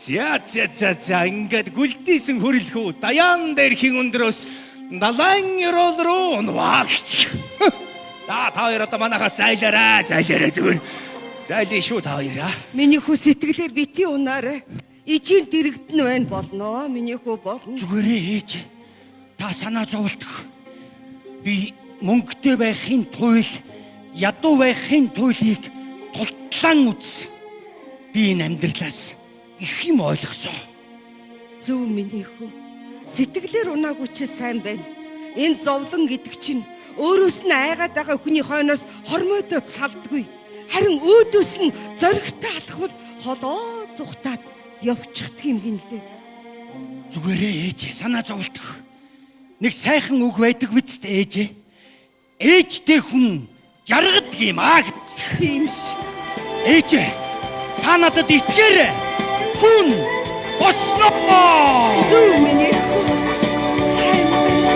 За за за за ингээд гүлдээсэн хөрлөхөө даяан дээрхийн өндрөөс далайн ёроол руу унваа гэж. За та хоёр одоо манахаас зайлаарай, зайлаарай зүгээр. Зайлээ шүү та хоёраа. Миний хүү сэтгэлээр бити унаарай. Ижийн дэрэгдэн байна болноо. Миний хүү болно. Зүгээрээ ээж. Та санаа зовлтох. Би мөнгөтэй байхын туйл, ядуу байхын туйлыг тултлан үз. Би энэ амьдралаас их юм ойлгосон. Зөв миний хүү. Сэтгэлээр унаагүй чи сайн байна. Энэ зовлон гэдэг чинь өөрөөс нь айгаад байгаа хүний хойноос хормойдоо салдгүй. Харин өөдөөс нь зоригтой алхвал холоо зүхтаад явчихдаг юм гинлээ. Зүгээрээ ээж санаа зовлтох. Нэг сайхан үг байдаг биз дээ ээж. Ээжтэй хүн жаргадаг юм аа гэд. Тийм ш. Ээж та надад итгээрэй. Хүн босноо. Зөв миний хүү. Сайн байна.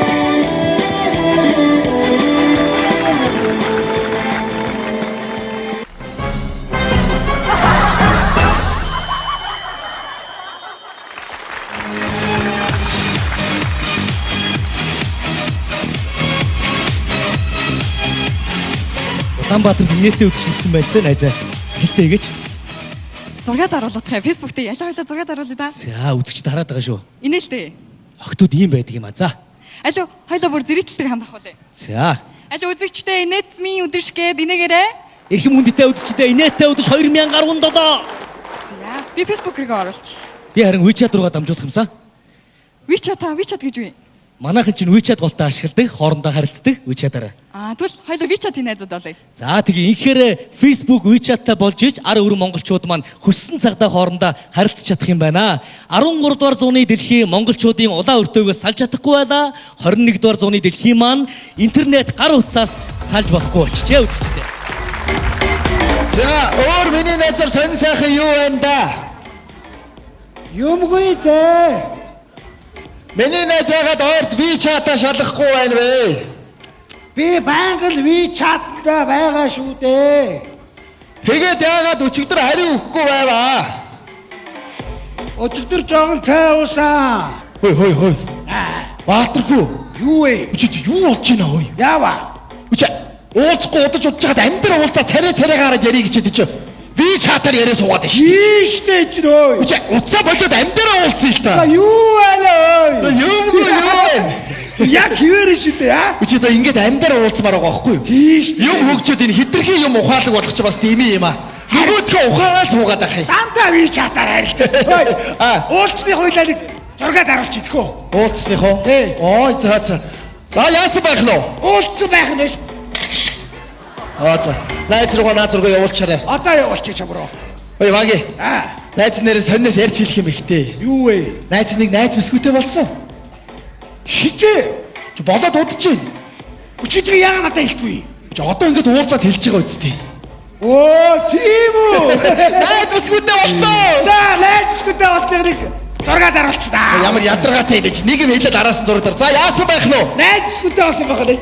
Улаанбаатарт инээдтэй үдшилсэн шилсэн байцаа найзаа. Хэлтэй гэж. Зураг даруулах юм. Facebook дээр ялангуяа зураг даруулъя да. За үзэгчд хараад байгаа шүү. Инээлтэй. Охтууд ийм байдаг юм а. За. Алуу, хоёлоо бүр зэрэгтэлдэг хамт авах үлээ. За. Алуу үзэгчдээ инээдмийн өдөр шгээд инээгээрэй. Эрхэм хүндтэй үзэгчдээ инээдтэй үдэш 2017. За, би Facebook руу оруулчих. Би харин WeChat руугаа дамжуулах юмсан. WeChat та WeChat гэж юу юм? Манайхан чинь WeChat голтой ашигладаг, хоорондоо харилцдаг WeChat-аараа. Аа, тэгвэл хоёлоо WeChat-ийн найзууд болъё. За тэгээ инхээр Facebook WeChat-тай болж иж ар өвөр монголчууд маань хүссэн цагтаа хоорондоо харилцаж чадах юм байна. 13 дугаар зууны дэлхийн монголчуудын улаан өртөөгөөс салж чадахгүй байлаа. 21 дугаар зууны дэлхийн маань интернет гар утсаас салж болохгүй болчихжээ үзэгчдээ. За өөр миний найзаар сонин сайхан юу байна да? Юмгүй дээ. Миний найз яагаад ойрт WeChat-аа шалгахгүй байна вэ? Би байнга л WeChat-тай байгаа шүү дээ. Тэгээд яагаад өчигдөр хариу өгөхгүй байваа? Өчигдөр жоохон цай уусан. Хой хой хой. Баатархүү. Юу вэ? Өчигдөр юу болж байна хой? Яава? Өчиг уулзахгүй удаж удаж хаад амьдар уулзаа царай царай гараад ярих гэж чи. WeChat-аар яриа суугаад байна шүү. Ийштэй чинь өө. Өчиг утсаа болоод амьдараа уулзсан л та. Юу байна өө? Юмгүй юу вэ? Яг хിവэр шүү дээ аа. Өчиг за ингээд амьдараа уулзмаар байгаа байхгүй юу? Тийш. Юм хөгжөөд энэ хитрхи юм ухаалаг болох чи бас дими юм аа. Нөгөөдхөө ухаагаа суугаад ах юм. Дандаа WeChat-аар харилцаа. Ой. Аа. Уулзсны хуйлаа нэг зураг даруулчих идэх үү? Уулзсных уу? Тий. Ой за за. За яасан байх нь вэ? Уулзсан байх нь биш. Аа за. Найз руугаа наад руугаа явуулчаарай. Одоо явуулчих чам руу. Ой ваги. Аа. Найз нэрээ сонноос ярьж хэлэх юм ихтэй. Юу вэ? Найз нэг найз бүсгүйтэй болсон. Хизээ. Чи болоод удаж байна. Өчигдөр яагаад надад хэлэхгүй? Чи одоо ингэж уулзаад хэлж байгаа үсттэй. Өө, тийм үү? Найз бүсгүйтэй болсон. За, найз бүсгүйтэй болсныг нэг зураг даруулчих та. Ямар ядаргаатай юм бэ чи? Нэг юм хэлээд араас нь зураг дар. За яасан байх нь вэ? Найз бүсгүйтэй болсон байх нь.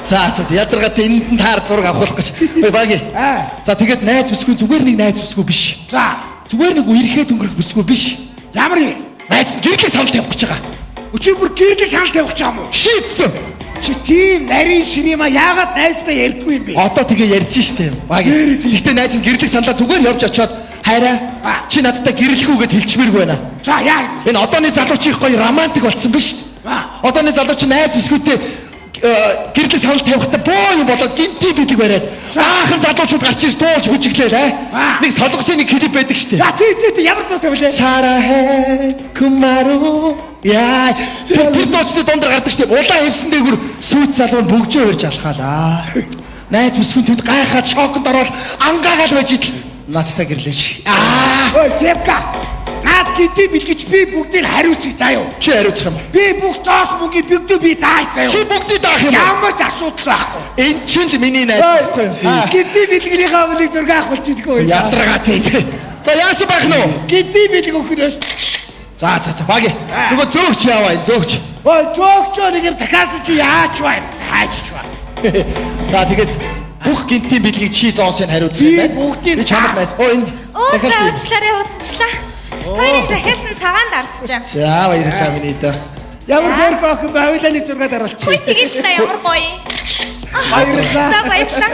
За за за, ядаргаатай энд нь таар зураг авах гэж. Ой баги. Аа. За тэгээд найз бүсгүй зүгээр нэг найз бүсгүй биш. За, Зүгээр нэг үерхээ төнгөрөх бүсгүй биш. ямар юм? Найз нь гэрлэг санал тавих гэж байгаа. Өчигдөр бүр гэрлэг санал тавих ч юм уу? Шийдсэн. Чи тийм нарийн ширима яагаад найзтай ярьдгүй юм бэ? Одоо тэгээ ярьж штэ. Баг. Гэхдээ найз нь гэрлэг саналаа зүгээр явж очиод хайраа Аа. чи надтай гэрлэх үү гэд хэлчмээргүй байна. За, яа. Энэ одооны залууч их гоё романтик болсон биш. Аа. Одооны залууч найз бүсгүйтэй гэрлэг санал тавихтаа боо юм болоод гинти бэлэг бариад баахан залуучууд гарч ирж дуулж бүжиглээл аа. Аа. Нэг солонгосын нэг клип байдаг штэ. За, тий, тий, тий, ямар дуу тавилээ? Сарахэ кумару яа тэр дуучны дундаар гардаг штэ. Улаан хевсэн дээгүр сүйт залуу нь бөгжөө өрж алхаалаа. Найз бүсгүн тэд гайхаад шоконд ороод ангаагаал байж идэл надтай гэрлээч. Аа Ой, Девка. Наад гинти бэлгэж би бүгдийг хариуцъя заа юу. чи хариуцах юм. Би бүх зоос мөнгийг бүгдийг би дааж заа Чи юу. бүгдийг даах юм уу? Ямар ч асуудал байхгүй. Эн чинь л миний найз байхгүй юу? Аа, Гинти бэлгийнхаа өмнө зураг авах идэх үү? Ядаргаатай. За яасан байх нь вэ? Гинти бэлэг өгөх нь. За за за баги. Нөгөө зөөгч яваа энэ зөөгч. Ой, зөөгчөө нэг юм захиалсан чи яач вэ? Хайч вэ? За тэгээд бүх гинтийн бэлгийг чи зоосыг хариуцсан Би юм байна. бүгдийг Би чамд найз. Оо энэ Оо за захиалсан. уучлаарай удчлаа. Хоёрын захиалсан цагаан дарсжээ. За баярлалаа миний дөө. Ямар хөөрхөн охин байвал нэг зураг Хүй даруулчих. тэгэл та ямар гоё. Баярлалаа. За баярлалаа.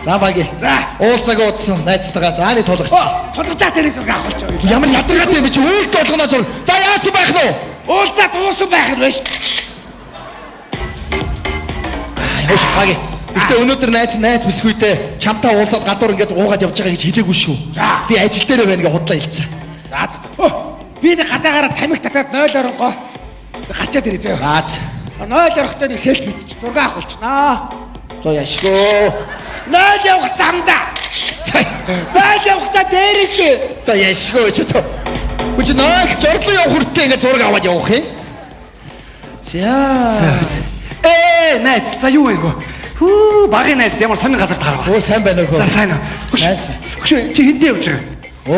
За баги. За. Уулзаагүй удсан найзтайгаа за нэг тулгач. Тулгажаа тэрийг зураг авахулж явъя. Ямар ядаргаатай юм бэ чи үйлдэл болгоно зур. За яасан байх нь вэ? Уулзаа дуусан байх нь биш. Хөөш баги. Гэтэ өнөөдөр найз найз бүсгүйтэй чамтай уулзаад гадуур ингээд уугаад явж байгаа гэж хэлээгүй шүү. За. Би ажил дээр байна гэж худлаа хэлсэн. За за. Би нэг гадаагаараа тамхи татаад 0 оронгоо гачаад ирээ зөө. За за. 0 орохтой нэг селфи хийчих зураг авахулчихнаа. За яшгүй. 0 явах замдаа. За 0 явахдаа дээрээс за яшгүй чи тоо. Үгүй чи нойл жорлоо явах хүртээ ингээд зураг аваад явах юм. За. Найз, за юу вэ? Хүү, багын найз ямар сонин газар таарва. Оо сайн байна уу? За сайн уу. Сайн сайн. Хөш, чи хинтээ явж байгаа?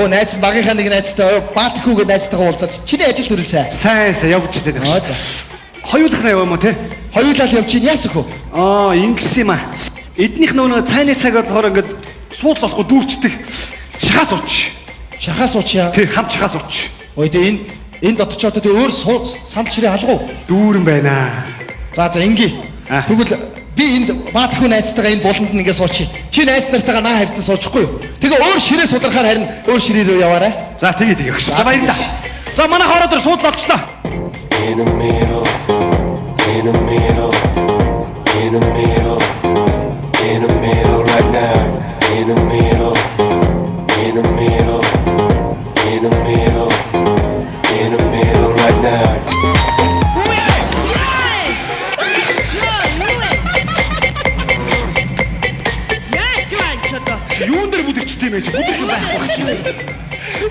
Оо найз нь багийнхаа нэг найзтай Баатархүүгээ найзтайгаа уулзаад чиний ажил төрөлсөн. Сайн сайн явж байгаа. Оо за. Хоёулах нь яваа юм уу те? Хоёулаа л явж чинь яасан хөө? Аа, ингэсэн юм аа. Эднийх нөгөө цайны цаг болохоор ингээд суудлал болохгүй дүүрчдэг. Шахаа сууч. Шахаа суучаа. Тэг хамт шахаа сууч. Ой тэ энэ энэ дотор ч одоо тэ өөр суу сандал ширээ алгуу. Дүүрэн байна. За за ингээ. Аа. Тэгвэл би энд Баатархүү найзтайгаа энэ буланд нь ингээ суучих. Чи найз нартайгаа наа хавьд нь суучихгүй юу? Тэгээ өөр ширээ сулрахаар харин өөр ширээ рүү яваарай. За тэгээ тэгээ өгш. За баярлалаа. За манай хороо дээр суудлал олчлоо. In the middle, in the middle, in the middle, in the middle right now. In the middle, in the middle, in the middle, in the middle right now. Яаж байна ч одоо? Юун дээр бүдэгчтэй юм бэ чи? Бүдэгч байхгүй байх чи.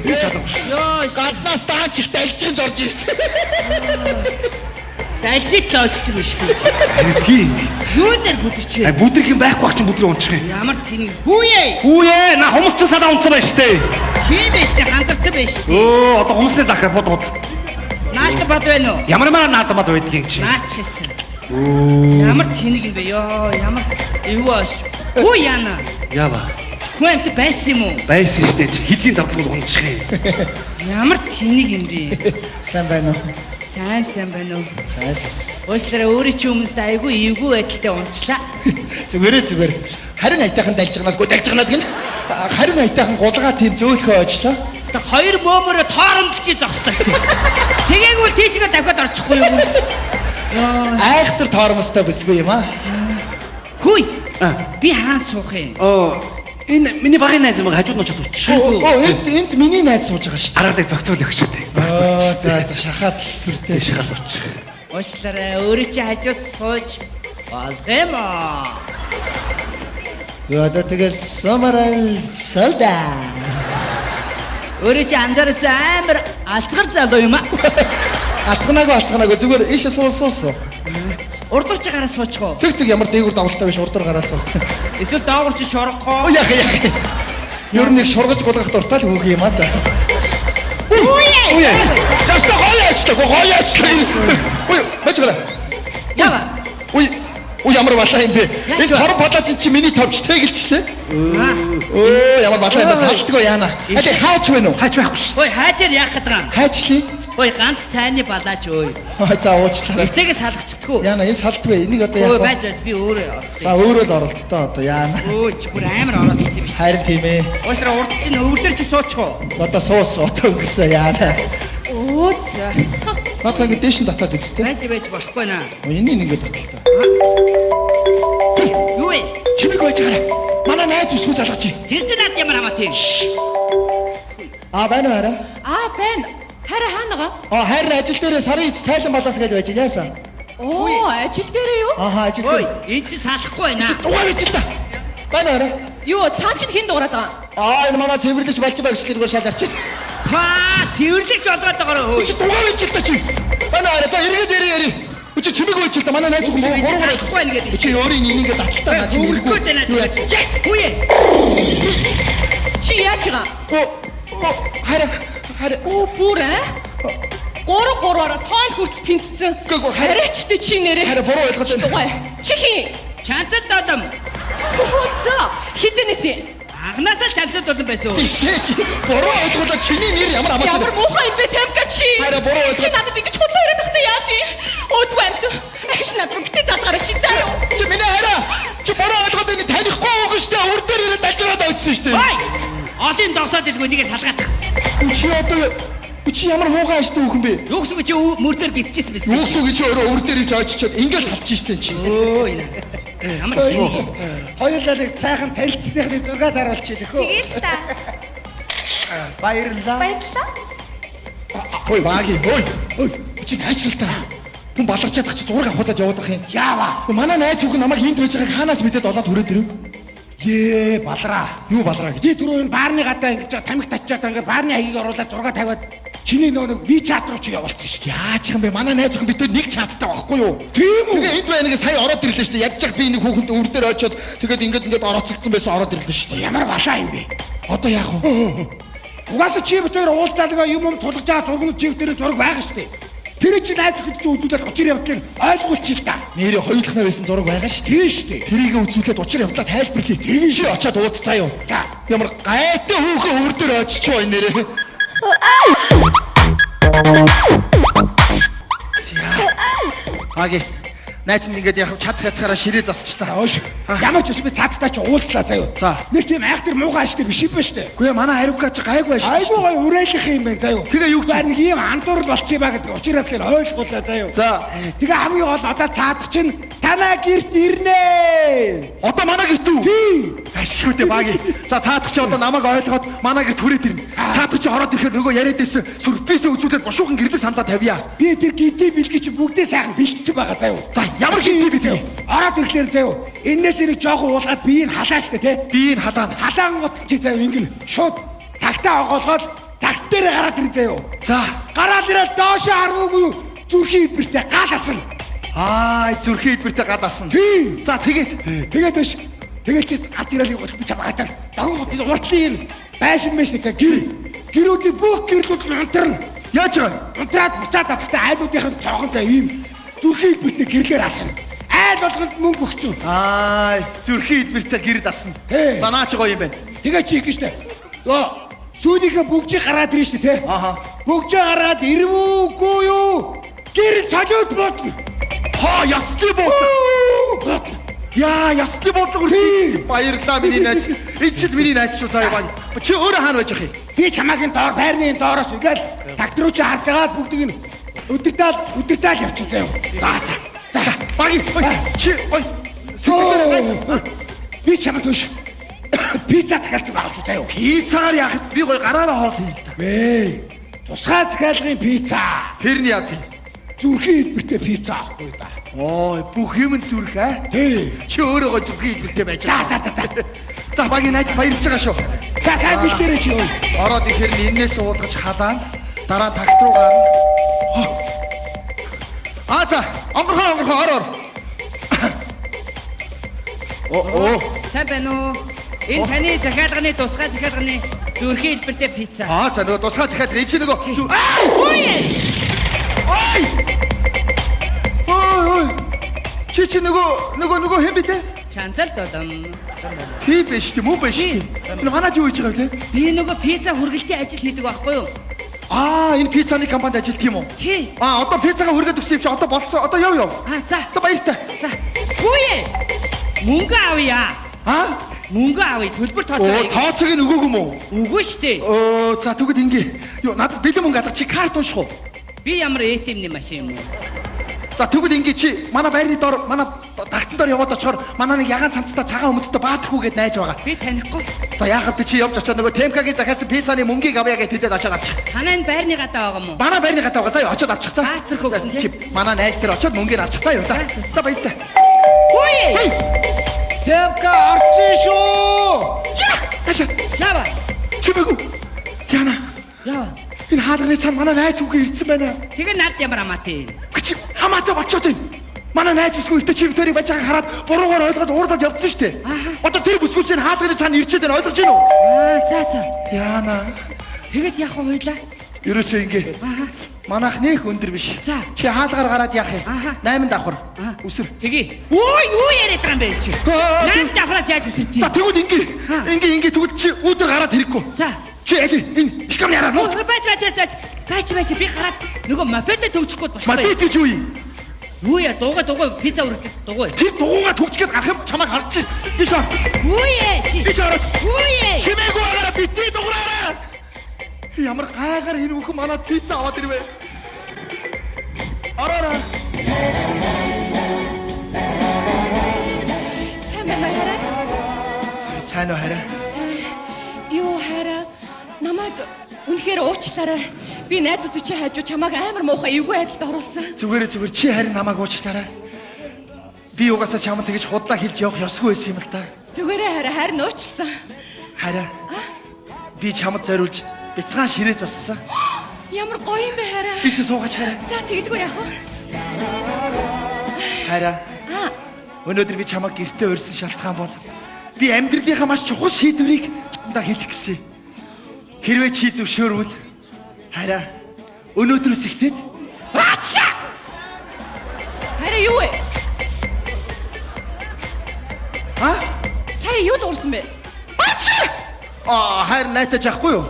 Би чадахгүй ш. Йоо, Гаднаас даач их далжигж орж ирсэн. далжид л очдог юм шүү дээ. Харин тийм. Юун дээр бүдэрч вэ? Бүдрэх юм байхгүй байх чинь бүдрээ унчих юм. Ямар тэнэг. Хүүе! Хүүе, на хумсч садаа унтсан байж тээ. Тийм байж тээ, хандарсан байж тээ. Өө, одоо хумсны захаа бод бод. Наалт бод байна уу? Ямар маа наадам бод байдгийг чи. Наачих хийсэн. Ямар тэнэг юм бэ? Йоо, ямар эвгүй аш. Хүү яана. Яава. Хүн амт байсан юм уу? Байсан штэ чи хилийн завдлал унчих юм. Ямар тэнэг юм бэ? Сайн байна уу? Сайн сайн байна уу? Сайн сайн. Уучлаарай өөрийн чинь өмнөөс айгүй эвгүй байдалтай унчлаа. Зүгээрээ зүгээр. Харин аятайхан далжигнаад далжигнаад гин. Харин аятайхан гулгаа тийм зөөлхөө ожлоо. Хэвээ хоёр бөөмөрөө тоорондолж зогсдоо шүү дээ. Тэгээгүй л тийшгээ дахиад орчихгүй юу? Йоо. Айхтар тоормостой бүсгүй юм аа. Хүй. Би хаан суух юм? Оо, энэ миний багын найз юм хажууд нь очиж суучих. Оо энд энд миний найз сууж байгаа шүү дээ. Аргадаг зохицуул өгч үү. Оо за за шахаад төртэй Шахаа суучих. Уучлаарай өөрийн чинь хажууд сууж болох юм аа. Одоо тэгээ самарал салда. Өөрийн чинь анзаарсан амар алцгар залуу юм аа. Алцганаагүй алцганаагүй зүгээр ийшээ суу суу суу. Урдуур чи гараа суучих уу? Тэг тэг ямар дээгүр давалтай биш урдуур гараад суух. Эсвэл доогуур чи шорох Оо уу? яах яах. Ер нь нэг шургаж гулгах дуртай л хүүг юм аа да. Үе! Яста гоё ажиллаа гоё ажиллаа. Ой байж гараа. Ява. Ой ой ямар балаа юм бэ? Яаж Энэ вэ? тор балаа чинь чи миний товч тэгэлчлээ. Өө ямар балаа юм бэ? Салтгүй яана. Али хаач вэ нүү? Хаач байхгүй ш. Ой хаажаар яах гэдэг юм? Хаачлээ. Ой ганц цайны балаач ой. Ой за уучлаарай. Этэйгээ салгачихдаггүй. Яана энэ салтгүй. Энийг одоо Ой яах вэ? байж байж би өөрөө. За өөрөө л оролдтоо одоо яана. Өө чи бүр амар ороод ирсэн юм биш. Харин тийм ээ. Уучлаарай урд чинь өвөр чи суучих уу? Одоо суус одоо өнгөрсөн яана. Өө зөө. Наадах ингэ дээш нь татаад үзтээ. Байж байж болохгүй наа. Энийг ингэ таталтаа. Юу вэ? Чимэг байж гараа. Манай найз бүсгүй залгаж чи. Тэр зэн над ямар хамаа тийм. А байна уу хараа? Аа байна. Хараа хаана байгаа? А харин ажил дээр сарын эц тайлан балаас гэж байж байна яасан? Оо, ажил дээрээ юу? Аха ажил Ой, дээр. энэ чи салахгүй байна. Чи дугаар байж л та. Байна уу хараа? Юу, цаан чинь хэн дуурайд байгаа? Аа энэ манай цэвэрлэгч болж байгаа гэж зүгээр шал арчиж. Паа, цэвэрлэгч болгоод байгаараа хөөе. Чи дугаар байж л та чи. Байна уу хараа? За эргэж яри яри. Чи чимэг байж л та манай найз хүн Энэ чи гурван салахгүй байна гэдэг. Чи өөрийн энийг ингэ таталтаа наа чи Өвөрөх гээд байна. Юу яа? Хүүе. Чи яаж байгаа? Оо оо хараа хараа Оо, бүр аа? Гурав гурваараа тоон хүртэл тэнцсэн. Үгүй, үгүй, хараа- Хараач чи нэрээ. Хараа буруу ойлгож байна. Дугай. Чи хин? Чанцал додом. Оо, за. Хизэнээс юм. Анхнаасаа л чамсууд болон байсан. Биш ээ чи буруу ойлголоо чиний нэр ямар хамаатай. Ямар муухай юм бэ Темка чи? Хараа буруу Чи ойлголоо. надад ингэж худлаа яриад байхдаа яа тий? Өөдгөө амт. Ахиж над руу битээ залгаарай чи заа юу? Чи миний хараа. Чи буруу ойлгоод энэ танихгүй үг шүү дээ. Үр дээр ирээд далжираад ойдсон шүү дээ. Ой! Олон догсоод илгүй нэгээ салгаадах. Чи одоо чи ямар муухай ажтай хүүхэн бэ? Юу гэсэн үг чи мөр дээр бивчээсэн биз? Юу гэсэн үг чи өөрөө үр дээр ирж ойччоод ингээд салчих шүү дээ чи. Өө энэ. Ямар Хоёулаа нэг сайхан танилцсныхны зураг даруулчих лөхөө. Тэгэл та. Баярлалаа. Баярлалаа. Ой баги. Ой. Ой чи найчлал та. Хүн баларч чадах чи зураг авахудаад яваад байх юм. Яава. Манай найз хүүхэн намайг энд байж байгааг хаанаас мэдээд олоод хүрээд ирэв? Ээ балраа. Юу балраа гэж. Би түрүү энэ баарны гадаа ингэж тамхи татчаад ингээд баарны хаягийг оруулаад зураг тавиад чиний нөгөө нэг WeChat руу чи явуулсан шүү дээ. Яаж юм бэ? Манай найз хүүхэн бид тэр нэг чаттай байхгүй юу? Тийм үү? Тэгээ энд байна нэг сая ороод ирлээ шүү дээ. Ядж яах би нэг хүүхэнд өвөр дээр очиод тэгээд ингээд ингээд орооцолцсон байсан ороод ирлээ шүү дээ. Ямар балаа юм бэ? Одоо яах вэ? Угаасаа чи битээр уулзаад байгаа юм тулгаж байгаа зургууд чи битээр зураг байгаа шүү дээ. Тэр чинь найз охид чи үзүүлээд учир явдлыг ойлгуулчих л та. Нэрээ хоёулахнаа байсан зураг байгаа шүү дээ. Тийм шүү дээ. Тэрийг үзүүлээд учир явдлаа тайлбарлая. Тэгээ чи очиад уулзцаа юу? За. Ямар гайтай хүүхэн өвөр дээр очиж энэ нэрээ. Аги. Найз нь ингээд яг чадах ятгаараа ширээ засч та. Оош. Ямар ч юм би цаадтай чи уулзлаа заяа. За. Нэг тийм айхтар муухай аштай биш юм ба шүү дээ. Үгүй ээ манай хариука чи гайгүй шүү. Айгуу гой уриалах юм байна заяа. Тэгээ юу гэж- Баар нэг ийм андуурл болчих юм ба гэдэг учир явдлыг ойлгуулаа заяа. За. Тэгээ хамгийн гол одоо цаадах чинь танаа гэрт ирнэ. Одоо манай гэрт үү? Тий. Ашгүй дээ баги. За цаадах чи одоо намайг ойлгоод манай гэрт хүрээд ирнэ. Цаадах чи ороод ирэхээр нөгөө яриад байсан сюрпризээ үзүүлээд бушуухан гэрлэг саналаа тавья. Би тэр гидий бэлгийг чи бүгдээ сайхан бэлтсэн байгаа заяа. За ямар гидий бэлэг? Ороод ирэхлээр заяа. Эннээс нэг жоохон уулгаад биеийг халаа штэ тий. Би энэ халаана. Халаангууд чи заяа ингэн шууд тагтаа оголгоод тагт дээр гараад ирэн заяа. За. Гараад ирээд доошоо харваагүй зүрхийн хэлбэртэй гал асна. Аа зүрхийн хэлбэртэй гал асна. Тий. За тэгээд Тэгээд биш. Тэгээд чи гарч ирээл би чамаа гачаал. Дагуу уртлын юм байшин мэш нэг гэр. Гэрүүдийн бүх гэрлүүд нь унтарна. яаж байгаа юм? Унтраад буцаад асахтай айлуудынх нь цоохон заа ийм зүрхийн хэлбэртэй гэрлээр асна. Айл болгонд мөнгө өгсөн. Аа зүрхийн хэлбэртэй гэрд асна. Тий. За наа чи гоё юм байна. Тэгээ чи их штэ. Йоо сүүлийнхээ бүгжийг гаргаад ирнэ штэ тий. Аха. Бүгжээ гаргаад ирвүүгүй юу? Гэр цолиод буудна. Хаа яслын буудлага. Яа яслын буудлага үргэлж баярлалаа миний найз. Энэ чил миний найз шүү заяа баг. Чи өөрөө хаана байж ах юм? Би чамаагийн доор байрны доороос ингээл такт руу чи харж байгаа бүгдийг нь өдөртаал өдөртаал явчих заяа. За за. За баги чи ой сэтгэлээр найз. Би чамд түш пицца захиалсан байгаа шүү заяа. Пиццаар яах вэ? Би гоё гараараа хоол хийе л та. Бэ. Тусгай захиалгын пицца. Тэр нь яа тийм. Зүрхийн хэлбэртэй пицца авахгүй да. Ой бүх юм нь зүрх аа. Тий. Чи өөрөө гоё зүрхийн хэлбэртэй байж За байгаа. за за за. За багийн найз баярлж байгаа шүү. За сайн бэлдээрэй чи ой. Ороод ихээр нь энээс уулгаж халаана. Дараа нь такт руу гарна. Аа за онгорхоо онгорхоо ор ор. Оо оо. Сайн байна уу? Энэ таны захиалганы тусгай захиалганы зүрхийн хэлбэртэй пицца. Аа за нөгөө тусгай захиад энэ чи нөгөө Аа! Ой! Ой ой. Чи чи нөгөө нөгөө нөгөө хэн бэ те? Чанцал додом. Тийм биш тийм үү биш. Энэ манад юу хийж байгаа вэ? Би нөгөө пицца хүргэлтийн ажил хийдэг байхгүй юу? Аа энэ пиццаны компанид ажилладаг юм уу? Тий. Аа одоо пиццагаа хүргээд өгсөн юм чи одоо болцсон. Одоо яв яв. Аа за. Одоо баяртай. За. Хүүе. Мөнгө авъя. Аа? Мөнгө авъя. Төлбөр тооцоо. Оо тооцоог нь өгөөгүй юм уу? Үгүй штэ. Оо за тэгвэл ингээ. Юу надад бэлэн мөнгө алга чи карт унших уу? Би ямар ATM-ний машин юм уу? За тэгвэл ингээ чи манай байрны доор манай тагтан доор яваад очихоор манай нэг ягаан цамцтай цагаан өмдтэй Баатархүү гэд найз байгаа. Би танихгүй. За яахав тэ чи явж очоод нөгөө Темкагийн захиалсан пиццаны мөнгийг авъя гэж тэдэд очоод авчих. Танай энэ байрны гадаа байгаа юм уу? Манай байрны гадаа байгаа. За юу очоод авчих за. Баатархүү гэсэн тийм. Чи манай найз дээр очоод мөнгийг авчих за юу. За. За баяртай. Хүүе. Темка орсон шүү. Таашаа. Яава. Чимээгүй. Яна. Яава. Энэ хаалганы цаана манай найз хүүхэн ирсэн байна. Тэгээ над ямар хамаатай юм? Чи хамаатай болчоод байна. Манай найз бүсгүй эртээ чи битэрийг байж байгааг хараад буруугаар ойлгоод уурдаад явцсан шүү дээ. Одоо тэр бүсгүй чинь хаалганы цаана ирчээд байна ойлгож байна уу? Аа за за. Яна. Тэгэд яах вэ хоёлаа? Ерөөсөө ингээ. Манайх нэх өндөр биш. Чи хаалгаар гараад яах юм? 8 давхар. Үсэр. Тэгье. Өө юу яриад байгаа юм бэ чи? 8 давхраас яаж үсэрдэг? За тэгвэл ингээ. Ингээ ингээ тэгвэл чи үүдэр гараад хэрэггүй. За. Чи аль энэ шкафны хараа нууц. Бач бач бач. Бач бач би гараад нөгөө мопедо төгжихгүй болох. Мопед гэж юу юм? Юу яа дууга дугуй пицца өргөдөг дугуй. Тэр дугуйгаа төгжгээд гарах юм чамайг харж чи. Биш аа. Юу яа чи? Биш аа. Юу яа? Чимээгүй байгаараа битгий дугаараа. Ямар гайгаар энэ бүхэн манад пицца аваад ирвэ. Ороорой. Сайн байна уу хараа? Сайн уу хараа? Юу хараа? Намайг үнэхээр уучлаарай. Би найзууд чи хажуу чамайг амар муухай эвгүй байдалд оруулсан. Зүгээр зүгээр чи харин намайг уучлаарай. Би угаасаа чамд тэгж худлаа хэлж явах ёсгүй байсан юм л та. Зүгээрээ хараа харин уучлсан. Хараа. Би чамд зориулж бяцхан ширээ зассан. Ямар гоё юм бэ хараа. Ийшээ суугаач хараа. За тэгдэггүй яах вэ? Хараа. Өнөөдөр би чамайг гэртээ урьсан шалтгаан бол би амьдралынхаа маш чухал шийдвэрийг дандаа хийх гэсэн. Хэрвээ чи зөвшөөрвөл хараа өнөөдрөөс эхлээд Ачаа! Хараа юу вэ? А? Сая юу дуурсан бэ? Ачаа! Аа харин найтаж авахгүй юу?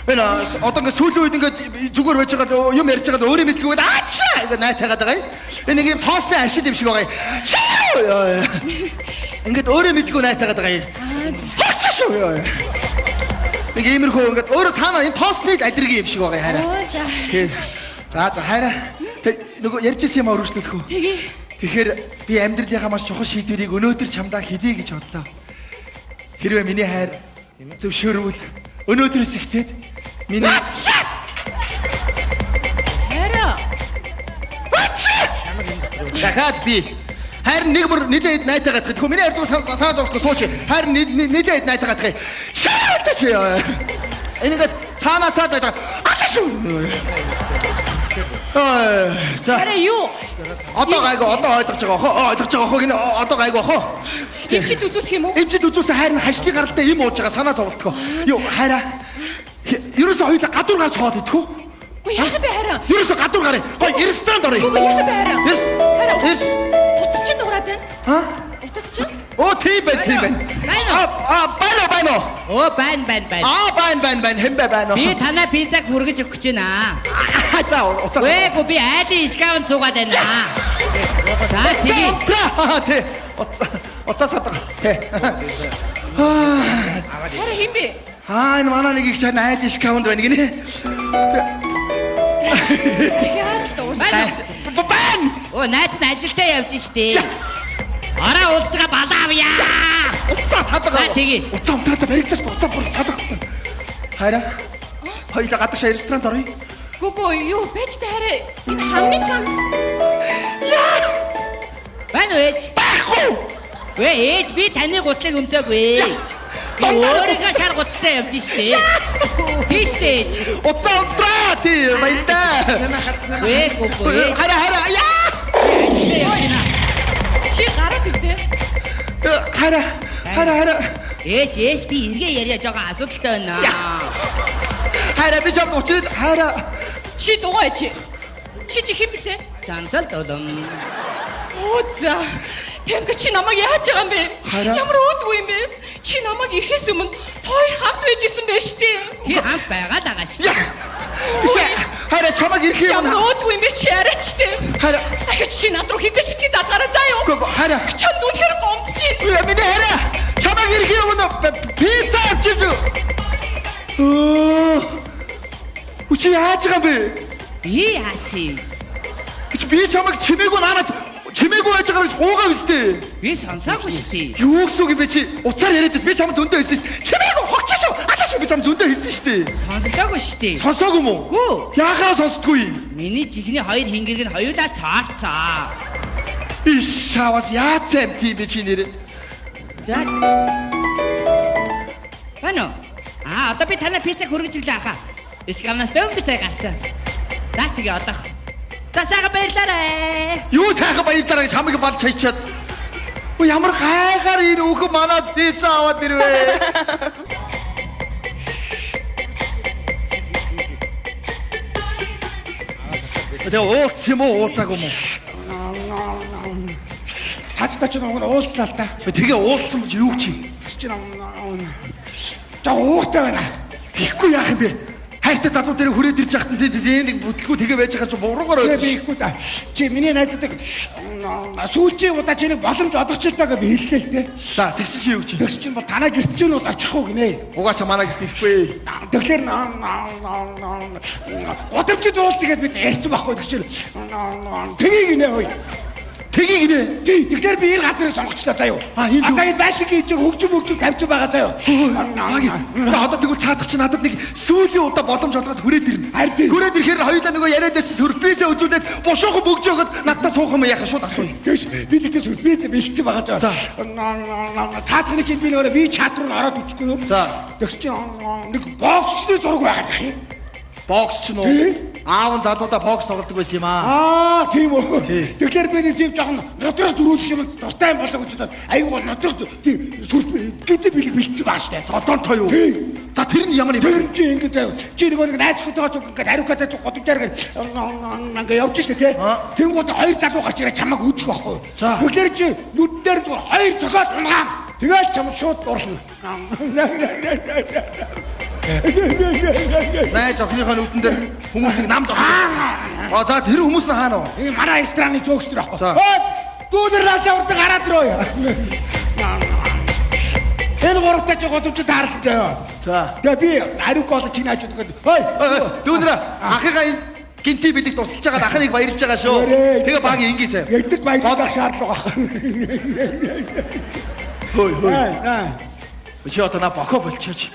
Энэ одоо ингээ сүүлийн үед ингээ зүгээр байж байгаа юм ярьж байгаа өөрөө мэдлгүйгээд ачаа ингээ найтайгаад байгаа юм. Энэ нэг юм тоосны аршид юм шиг байгаа юм. Чаа! Ингээд өөрөө мэдлгүй найтайгаад байгаа юм. Хогч шүү. Нэг иймэрхүү ингээд өөрөө цаанаа энэ тоосны адиргийн юм шиг байгаа юм хараа. Тий. За за хараа. Тэг нөгөө ярьж ирсэн юм өргөжлүүлэх үү? Тэгье. Тэгэхээр би амьдралынхаа маш чухал шийдвэрийг өнөөдөр чамдаа хийдэ гэж бодлоо. Хэрвээ миний хайр зөвшөөрвөл өнөөдрөөс эхлээд миний Хараа. Дахиад би харин нэг мөр нэлээд хэд найтаа гатах. Тэгэхгүй миний ярьж санаа зовлохгүй сууч. Харин нэлээд хэд найтаа гатах. Шаалта чи. Энэ ингээд цаанаасаа даа. Ата шүү. За. Хараа юу? Одоо гайгүй одоо ойлгож байгаа хоо. Ойлгож байгаа хоо гинэ одоо гайгүй хоо. Эмчит үзүүлэх юм уу? Эмчит үзүүлсэн харин хашны гаралтай юм ууж байгаа санаа зовлтгоо. Юу хараа. Ерөөсөө хоёулаа гадуур гарч хоол идэх үү? Үгүй яах бэ хараа? Ерөөсөө гадуур гараа. Гой ресторанд оръё. Үгүй яах бэ хараа? Хараа. Утас чинь дуурайд байна. Ха? Утас чинь? Оо тийм байна тийм байна. Аа байна уу байна уу? Оо байна байна байна. Аа байна байна байна хэмбэ байна уу? Би танай пиццаг хүргэж өгөх гэж байна. За уцаас. Үгүй би айлын шкафнд суугаад байна. За тэгье. Тий. Уцаас хадгаа. Тий. Хараа хин бэ? Аа энэ манай нэг их чан айлын шкафнд байна гинэ. Дахиад дуурсан. Байна. Оо найз нь ажилдаа явж штэ. Араа уулзгаа балаа авъя. Уцаа садагаа. Тэгье. Уцаа унтраадаа баригдаа шүү. Уцаа бүр садаг. Хараа. Хоёулаа гадагшаа ресторанд оръё. Гүгүү юу байж та хараа энэ хамны цан. Байна уу ээж? Байхгүй. Вэ ээж би таны гутлыг өмсөөгүй. Би өөрийнхөө шар гутлаа явж штэ. Тийш дээ ээж. Уцаа унтраа тий баяртай. Вэ гүгүү ээж. Хараа хараа яа. Чи гараад ирдэ. Хараа хараа хараа. Ээж ээж би эргээ яриа жоохон асуудалтай байна. Хараа би чамд учраад хараа. Чи дугуй чи. Чи чи хэн блэ? Чанцал долом. Оо за. Тэмгэ чи намайг яаж байгаа юм бэ? Ямар өөдгүй юм бэ? Чи намайг ирэхээс өмнө хоёр хамт байж исэн байж тээ. Тий хамт байгаа л байгаа шүү. Биш ээ. Хараа чамайг ирэх юм. Ямар өөдгүй юм бэ чи яриач тээ. Хараа. Дахиж чи над руу хизээч битгий залгаарай заа юу? Үгүй хараа. Чамд үнэхээр гомдож байна. Миний хараа. Чамайг ирэх юм пицца авчиж. Өө. Үчи яаж байгаа юм бэ? Би яасан? Би чамайг чимээгүй наанаад чимээгүй байж байгаа гэж гуугаа үстэй. Би сонсоогүй шүү дээ. Юу гэсэн үг юм бэ чи? Уцаар яриад байсан. Би чамд зөндөө хэлсэн шүү дээ. Чимээгүй хогч шүү. Ата шүү би чамд зөндөө хэлсэн шүү дээ. Сонсолоогүй шүү дээ. Сонсоогүй юм уу? Гүү. Яахаа сонсдгүй юм? Миний чихний хоёр хингэрэг нь хоёулаа цаарцаа. Иш чаваас яацсан тийм бэ чи нэрээ. За. Бано. Аа одоо би танай пиццаг хүргэж өглөө ахаа. Ишгамнаас дөм пицца гарсан. За тэгээ одоох. За сайхан баярлаарай. Юу сайхан баярлаарай гэж хамаг бад чайчаад. Өө ямар хайгаар энэ үхэн манад пицца аваад ирвэ. Тэгээ уулзсан юм уу, уулзаагүй юм уу? Цаадтай ч нөгөө уулзлаа л да. Тэгээ уулзсан гэж юу чи? Тэр чинь жоо ууртай байна. Тэгэхгүй яах юм бэ? Хайртай залуу дээр хүрээд ирж яхад нь тийм нэг бүтлгүй тэгээ байж байгаа чинь буруугаар ойлгож. Би ихгүй та. Чи миний найзуудыг сүүлчийн удаа чи нэг боломж олгочлоо гэж би хэллээ л дээ. За тэгсэн чи юу чи? Тэгсэн чинь бол танаа гэрт чинь бол очихгүй гинэ. Угаасаа манай гэрт ирэхгүй. Тэгэхээр гудамжид уулзъя гэд бид ярьсан байхгүй тэгсэн чинь тгий гинэ хөөе. Тгий гинэ. Тий. Тэгэхээр би энэ газрыг сонгочлоо заяа. Одоо энэ байшин хийж хөгжим тавьсан байгаа заяа. За одоо тэгвэл цаадах чи надад нэг сүүлийн удаа боломж олгоод хүрээд ирнэ. Хүрээд ирэхээр хоёулаа нөгөө яриад байсан сюрпризээ үзүүлээд бушуухан бөгж өгöd надтай суух юм яхаа шууд асууя. Тэгш би тэгтээ сюрприз бэлдсэн байгаа заяа. Цаадахны чинь би нөгөө ви чат руу ороод үзэхгүй юу? За. Тэгш чи нэг боксчны зураг байгаад их юм. Бокс ч нөө. Аав нь залуудаа бокс тоглодог байсан юм аа. Аа тийм үү. Тэгэхээр би нэг тийм жоохон нудрах зөрүүлэх юм дуртай юм болоо гэж бодоод айгүй нудрах тийм сүрп гэдэг бэлэг бэлдсэн байгаа штэ. Содонтой юу? За тэр нь ямар юм бэ? Тэр чинь ингэж заяа. Чи нөгөө нэг найз нөхдөйгөө цуг ингээд ариукатай цуг гудамжаар ингээд явж штэ тий. Тэнгууд хоёр залуу гарч ирээ чамайг өдөх байхгүй. Тэгэхээр чи нүдэн дээр зүгээр хоёр цохиод унгаа. Тэгэл чам шууд дурлна. Найз охиныхоо нүдэн дээр хүмүүсийг нам зогсоо. А за тэр хүмүүс нь хаана вэ? Энэ манай рестораны зөөгч нар байхгүй. Ой, дүүнер лаашаа урд гараад руу. Энэ гуравтай чи гудамжид таарлаа заяа. За. Тэгээ би ариук болоо чи нааж өгдөг. Ой, дүүнер ахыгаа энэ гинти бидэг тусалж байгаа ах нэг баярлж байгаа шүү. Тэгээ баг ингэ заяа. Ягдад баярлах шаардлага баг. Хөөе хөөе. Чи одоо на бохоо болчихооч.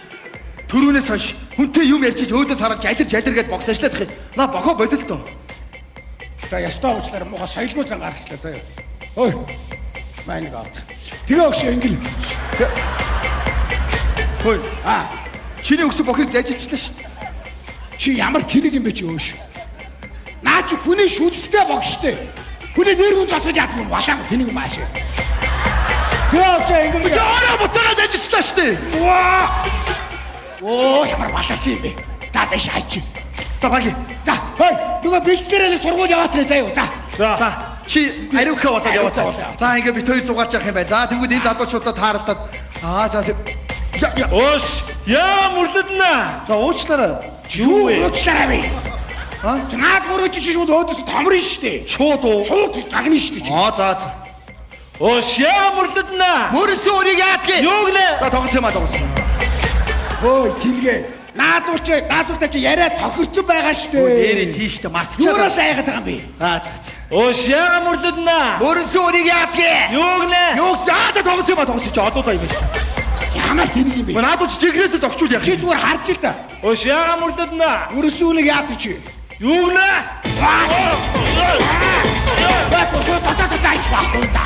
Төрүүнээс хойш хүнтэй юм ярьчих өөдөөс хараад жадир гэдээ богц ажиллах юм. На бохоо бололтоо. За ястаа уучлаарай муухай соёлгүй зан гаргачлаа заяа. Ой. Манай гад. Тэгээ өгш ингэл. Хөөе. Аа. Чиний өгсөн бохыг зажичлаа ш. Чи ямар тэрэг юм бэ чи өөш. Наа чи хүний шүлстэй бог штэ. Хүний нэр хүн зоцож яах юм балаа тэнийг мааш. Тэгээ өгш ингэл. Чи өөрөө буцаага зажичлаа штэ. Ваа. Оо ямар баларсан юм бэ? За за шаач. За баги. За хой нөгөө бэлтгэрээ сургууль яваач заяа. За. За чи ариука болоод яваач. За ингээ бит хоёр зугаалж явах юм байна. За тэгвэл энэ залуучуудаа таарлаад аа за я. Оош яа мөрлөднө. За уучлаарай. Юу уучлаарай бэ? А? Наад мөрөж чи шууд өөдөөс томрно штэ. Шууд уу? Шууд загна штэ чи. Аа за за. Оош яа мөрлөднө. Мөрсөн өрийг яадгийг. Юу гинэ? За тоглосон юм а тоглосон. Хөөе тэнгээ. Наадуулч наадуултаа чи яриа тохирцсон байгаа штэ. Нэрээ тийштэй мартчихлаа. Юураас айгаад байгаа юм бэ? Аа за за. Оош яа мөрлөднө. Мөрөнсөн өрийг яадгийг. Юу гинэ? Юу гэсэн? Аа за тоглосон юм а тоглосон чи одуулаа юм. Ямар тэнэг юм бэ? Наадуулч жигнэсээ зогчвол яах Чи зүгээр харж ил та. Оош яа мөрлөднө. Мөрөнсөн өрийг яадаг чи? Юу гинэ? Баа шууд татаа татаа айч байхгүй да.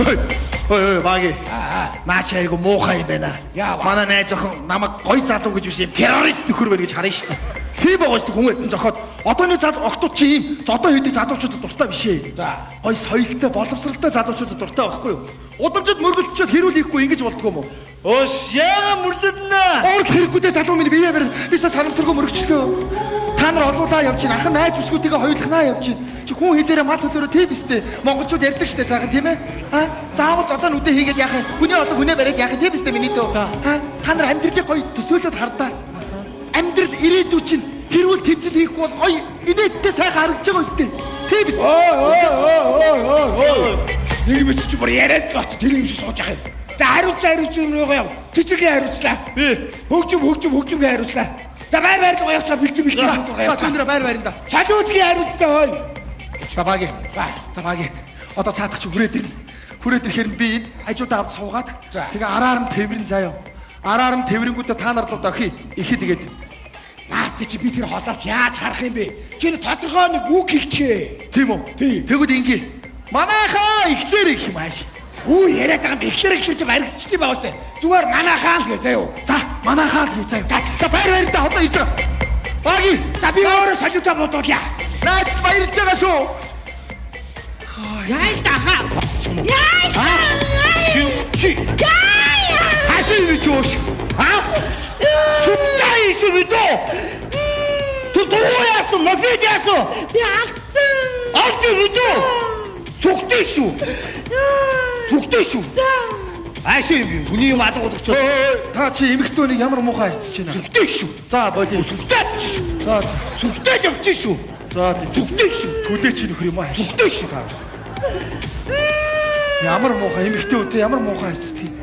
Хөөе хөөе баги. Наа чи айгу муухай юм байна. Манай найз охин намайг гой залуу гэж биш юм террорист нөхөр байна гэж харна шүү дээ. Тийм байгаа шүү дээ хүн эдэн зохиод. Одооны залуу охтууд чи ийм зодоо хийдэг залуучуудад дуртай биш ээ. За. Гой соёлтой, боловсралтай залуучуудад дуртай байхгүй юу? Удамжид мөргөлдчихэд хэрүүл хийхгүй ингэж болдгоо юм уу? Оош яа мөрлөднө. Уурлах хэрэггүй дээ залуу минь бие бэр. Бисаа санамсаргүй мөрөгчлөө. Та нар олуулаа явж чинь анхан найз бүсгүйтэйгээ хоёулахнаа явж чинь. Чи хүн хэлээрээ мал төлөөрөө тийм биз дээ. Монголчууд ярьдаг штэ сайхан тийм ээ. Аа заавал золоо нүдэ хийгээд яах юм? Хүний олон хүнээ бариад яах юм тийм биз дээ миний дөө. Аа та нар амьдралыг гоё төсөөлөд хардаа. Амьдрал ирээдүй чинь хэрүүл тэмцэл хийхгүй бол гоё инээдтэй сайхан харагдаж байгаа үстэй. Тийм биз. Ой ой ой ой ой. Нэг юм чи бүр яриад л очи тэр юм шиг сууж яах юм. За хариуцлаа хариуцсан юм руугаа яв. Цэцэгийн хариуцлаа. Би хөгжим хөгжим хөгжимгийн хариуцлаа. За байр байр руу явцгаа бэлдсэн бэлдсэн. За түндрэ байр байранда. Салютгийн хариуцлаа хой. За баги. За баги. Одоо цаадах чи хүрээд ирнэ. Хүрээд ирэхээр би энэ хажуудаа авд суугаад тэгээ араар нь тэврэн заяа. Араар нь тэврэнгүүтээ та нар руу охи. Ихэ тэгээд наад чи би тэр холоос яаж харах юм бэ? Чи тодорхой нэг үг хэлчихээ. Тийм үү? Тэгвэл ингээ. Манайхаа ихтер их юм ааш. Үу яриад байгаа юм ихлээр ихлээр чи баригдчихсан байгаа штэ. Зүгээр манайхаа л гэ заяа. За манайхаа л гэ заяа. За байр байранда одоо хийж байгаа. Баги. За би өөрөө солиута бодуулъя. Наач баярлж байгаа шүү. Яй даха. Яй. Чи. Хасаа юу ч ууш. А? Сүттэй шүү би дөө. Ту дуу яасан, мопед яасан. Би алдсан. Олж мэдүү. Сүхтэй шүү. Сүхтэй шүү. Аашаа юм хүний юм алга болгоч. Та чи эмэгтэй хүнийг ямар муухай харьцаж байна? Сүхтэй шүү. За болио. Сүхтэй шүү. За сүхтэй явчих шүү. За сүхтэй шүү. Түлээ чи нөхөр юм аа. Сүхтэй шүү. Ямар муухай эмэгтэй хүнтэй ямар муухай харьцдаг юм.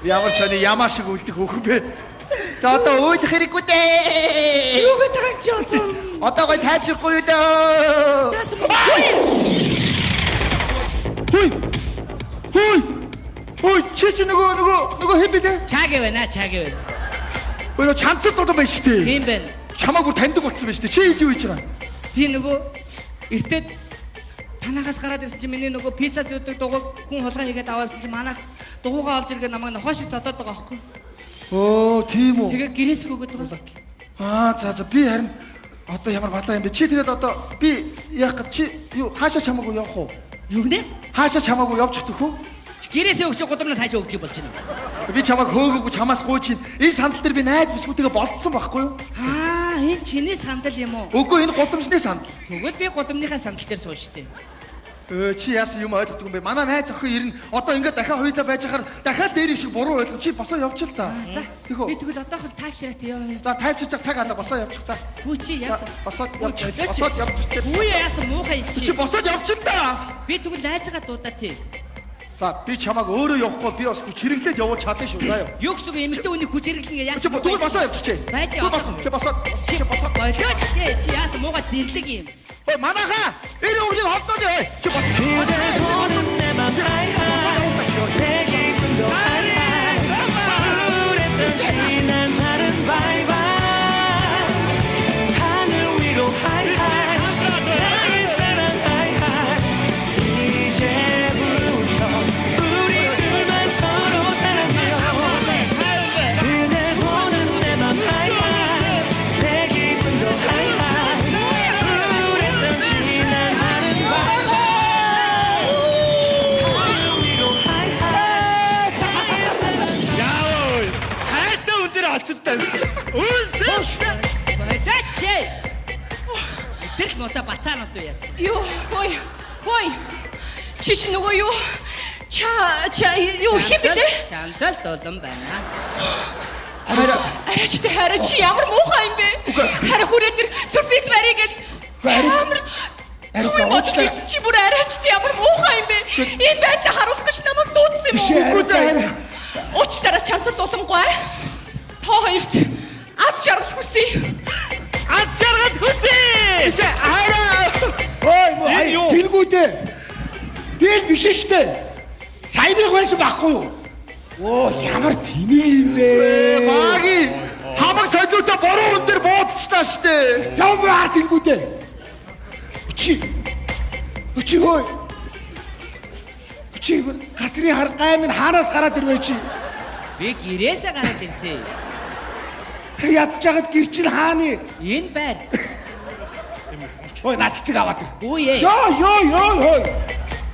Ямар сони ямаа шиг үлдэх хөхөн бэ? За одоо үүдэх хэрэггүй дээ. Юу гэдэг юм чи одоо? Одоо гой тайвширхгүй юу дөө. Хүй. Хүй. Хүй чи нөгөө хэн бэ дээ? Чаг байна, чаг байна. Өө чанцад дуудсан байх шүү дээ. Тийм байна. Чамааг бүр таньдаг болсон байх шүү дээ. Чи юу хийж байгаа? Би нөгөө эртээд танахаас гараад ирсэн чи миний нөгөө пицца зүүдэг дугуйг хүн хулгай хийгээд аваад ирсэн чи манайх дугуйгаа олж иргээ намайг нохоо шиг зодоод байгаа байхгүй. Өө тийм үү. Тэгээ гэрээс хөгöd байгаа. Аа за би харин одоо ямар балаа юм бэ? Чи тэгээд одоо би яах гэж чи юу хаашаа чамаагүй явах уу? Юу гэнэ? Хаашаа чамаагүй явж чадах уу? Гэрээсээ өгч гудамнаас хаашаа өгдөг болж байна. Би чамааг хөөгөөгүй чамаас гуйж чинь энэ сандал дээр би найз бисгүүтэйгээ болцсон байхгүй юу? Аа энэ чиний сандал юм уу? Үгүй энэ гудамжны сандал. Тэгвэл би гудамныхаа сандал дээр сууж штэ. Чи яасан юм ойлгохгүй юм бэ? Манай найз охин ирнэ. Одоо ингээд дахиад хоёулаа байж хахаар дахиад дээр шиг буруу ойлгом. Чи босоо явчих л та. За. Би тэгвэл одоохол тайвшраад яа. За тайвширч цаг алга босоо явчих за. Хүү чи яасан? Босоод явчих. Босоод явчих. Хүү яасан муухай чи. Чи босоод явчих та. Би тэгвэл найзгаа дуудаа тий. За би чамааг өөрөө явахгүй би бас хүч хэрэглээд явуулж чадна шүү заа юу. Юу гэсэн үг эмэгтэй хүний хүч хэрэглэнэ гэж яасан? Чи тэгвэл босоо явчих чи. Байж чи босоод чи босоод болооч чи яасан муухай зэрлэг юм. Ой манайхаа энэ үгнийг холдоод яа. Чи бос. Болооч. Тэр муута бацаанууд уу яасан? Юу, хой. Хой. Чи чи нөгөө юу? Ча юу хин бэ? Чамцал дулан байна. Арайч тэ хараа чи ямар муухай юм бэ? Хараа хүрээ тэр сюрприз барья гэж. Амар Ариука уучлаарай. Чи бүр арайч тэ ямар муухай юм бэ? Энэ байдлаа харуулах гэж намайг дуудсан юм уу? Үгүй дээ. Уучлаарай чамцал дулангүй. Та хоёрт аз жаргал хүсье. Аз жаргал хүсье. Биш хараа. Ой муу дэлгүүдээ. Би л биш штэ. Саяных байсан байхгүй юу? Оо ямар тэний юм бэ? Маги хамаг солиута буруу хүн дээр буудчихлаа штэ. Ямар дэлгүүдээ. Чи. Чи хөөе. Чи газрын хар гай минь хаанаас гараад ирвэ чи? Би гэрээсээ гараад ирсэн. Ядж жагад гэр чинь хааны? Энэ байр. Ой над чиг аваад ир. Үгүй ээ. Йоо ёо ёо хөөе.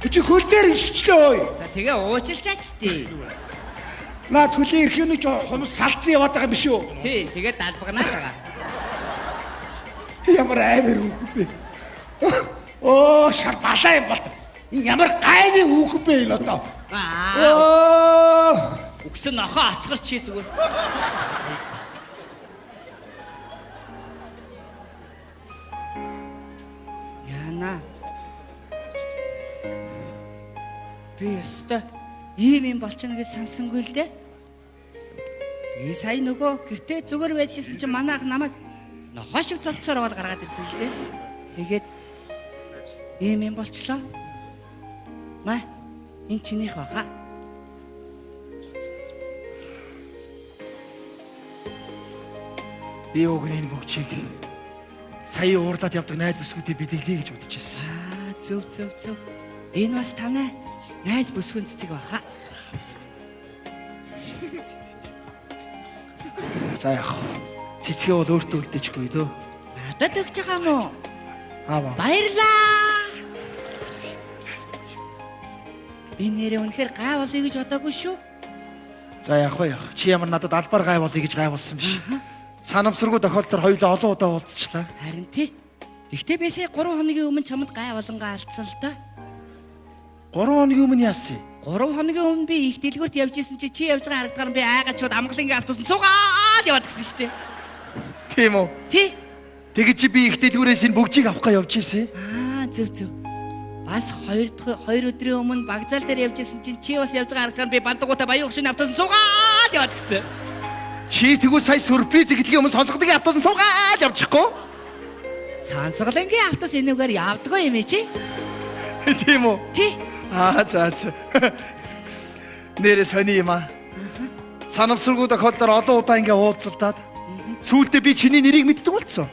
Чи хөл дээр ишгчлээ хөөе. За тэгээ уучлаач тий. Наад хөлийн эрхээний хумс салцсан яваад байгаа юм биш үү? Тий, тэгээ далбагнаад байгаа. Ямар амар хүүхэн бэ? Оо шар балаа юм бол. Энэ ямар гайны хүүхэн бэ энэ одоо? Аа. Үгсэн нохоо ацгар чи зүгээр. Яна. Би өстой ийм юм болчихно гэж сансангүй л дээ. Би сая нөгөө гэртээ зүгээр байжсэн чинь манай ах намайг нохоо шиг цоцсоор аваад гаргаад ирсэн л дээ. Тэгээд ийм юм болчлоо. Маа энэ чинийх баха. Би уг нь энэ бөгчийг сая уурлаад явдаг найз бүсгүйтэй бэлэглэе гэж бодож байсан. Аа зөв зөв зөв. Энэ бас танай найз бүсгүйн цэцэг баха. За яах вэ? Цэцгээ бол өөртөө үлдээчихгүй дөө. Надад өгч байгаа юм уу? Аа. Баярлаа. Би нэрээ үнэхээр гай болъё гэж бодоогүй шүү. За яах вэ яах. Чи ямар надад албаар гай болъё гэж гайвуулсан биш. Санамсаргүй тохиолдолд хоёулаа олон удаа уулзчихлаа. Харин тий. Тэгтээ би сая 3 хоногийн өмнө чамд гай болонгаа алдсан л да. 3 хоногийн өмнө яасан юм? 3 хоногийн өмнө би их дэлгүүрт явж исэн чи чи явж байгаа харагдгаар би айгаад шууд амгалангийн автобус цугаад яваад гисэн шүү дээ. Тийм үү? Тий. Тэгэж чи би их дэлгүүрээс энэ бөгжийг авах га явж исэн. Аа зөв зөв. Бас 2 дахь 2 өдрийн өмнө багзаал дээр явж исэн чинь чи бас явж байгаа харагдгаар би бандагуудаа баян хөшин автобус цугаад яваад гисэн. Чи тэгвэл сая сюрприз гэдгийн өмнө сонсгодог автобус суугаад явчихгүй? Сонсголонгийн автобус энүүгээр явдаггүй юм чи? Тийм үү? Тий. Аа за за. Нэрээ сони юм аа. Санамсаргүй тохиолдолд олон удаа ингээ уулзалдаад сүүлдээ би чиний нэрийг мэддэг болсон.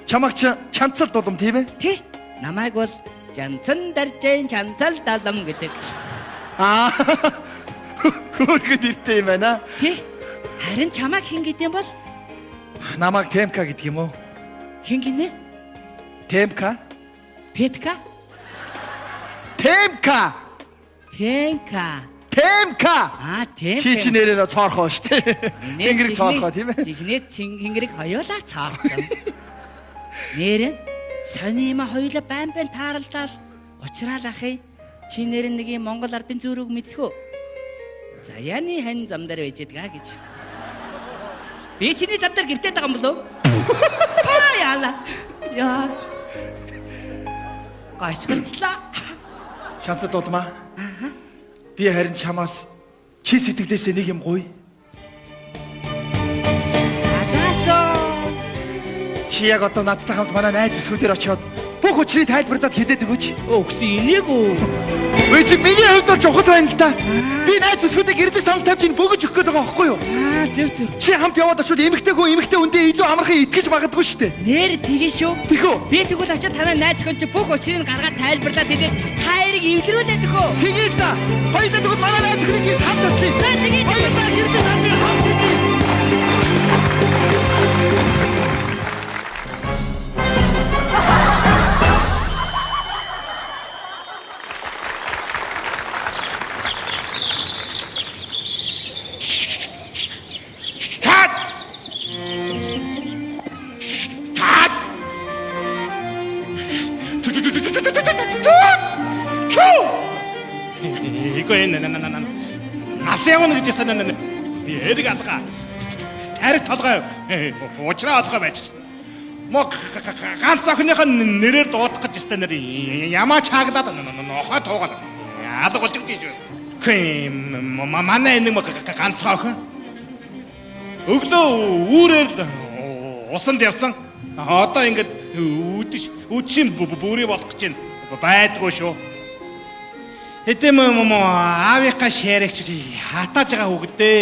Чамайг чи чанцал дулам тийм ээ? Тий. Намайг бол Жанцан даржин чанцал далам гэдэг. Аа. Хөөргөн нэртэй юм байна. Тий. Харин чамайг хэн гэдэм бол? Намайг Темка гэдэг юм уу? Хэн гинэ? Темка. Петка? Темка. Темка. Темка. Аа, Темка. Чи чи нэрээ цоорхоо шүү дээ. Тэнгэрийг цоорхоо тийм ээ? Жихнээ тэнгэрийг хоёулаа цоорцсон. Нэрээ сони юм хоёулаа байн байн тааралдаал уучраал ах юм. Чи нэр нэг юм Монгол ардын зүүрүүг мэдэх үү? Заяаны хань зам дээр байж байгаа гэж. Би чиний зам дээр гэртээ байгаа юм болов? Паа яала. Яа. Гашгарчлаа. Шансад улмаа. Би харин чамаас чи сэтгэлээсээ нэг юм гуй. Адаасоо. Чи яг одоо надтай хамт манай найз бүсгүүдээр очиод бүх учрыг тайлбарлаад хэлээд өгөөч. Өгсөн энийг үү? Үгүй чи миний хувьд бол чухал байна л да. Би найз бүсгүүдээ гэрлэх сан тавьж ин бөгөж өгөх гээд байгаа байхгүй юу? Аа зөв зөв. Чи хамт яваад очивол эмэгтэй хүн эмэгтэй хүндээ илүү амархан итгэж магадгүй шүү дээ. Нэр тэгэн шүү. Тэхүү. Би тэгвэл очиод танай найз охин чи бүх учрыг гаргаад тайлбарлаад хэлээд та хоёрыг эвлэрүүлээд өгөө. Тэгээ л да. Хоёулаа тэгвэл манай найз охиныг гэрт хамт очие. За тэгээ. Хоёулаа гэрлэх сан дээр хамт очие. Чад! Чад! Чу! Игүй энэ на нас явна гэж ясаа на эрг алга. Тарих толгой уучраа олгой байж. Мо ганц охиныхоо нэрээр дуудах гэж ясаа нэр ямаа чааглаад нохой туугаад алга болж гэж. Үгүй манай энэ ганц охин өглөө үүрээр усанд явсан. Одоо ингээд үдэш үдшийн бүрий болох гэж байна. Байдгүй шүү. Хэдэм юм уу аавынхаа шээрэгч хатааж байгаа хүүхдээ.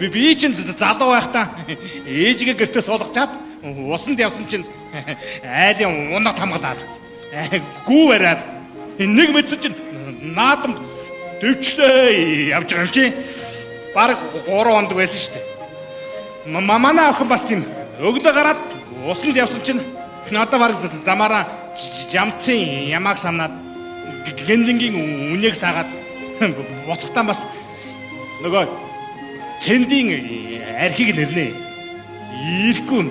Би чинь залуу байхдаа ээжигээ гэртээ суулгачаад усанд явсан чинь айлын унаг тамгалаад гүү бариад нэг мэдсэн чинь наадам дэвчлээ явж байгаа юм чи. Бараг 3 онд байсан шүү дээ. Манай охин бас тийм өглөө гараад усанд явсан чинь одоо бараг замаараа жамцын ямааг самнаад гэнлэнгийн үнээг саагаад буцахтаа бас нөгөө цэндийн архийг нэрнэ. Ирэхгүй.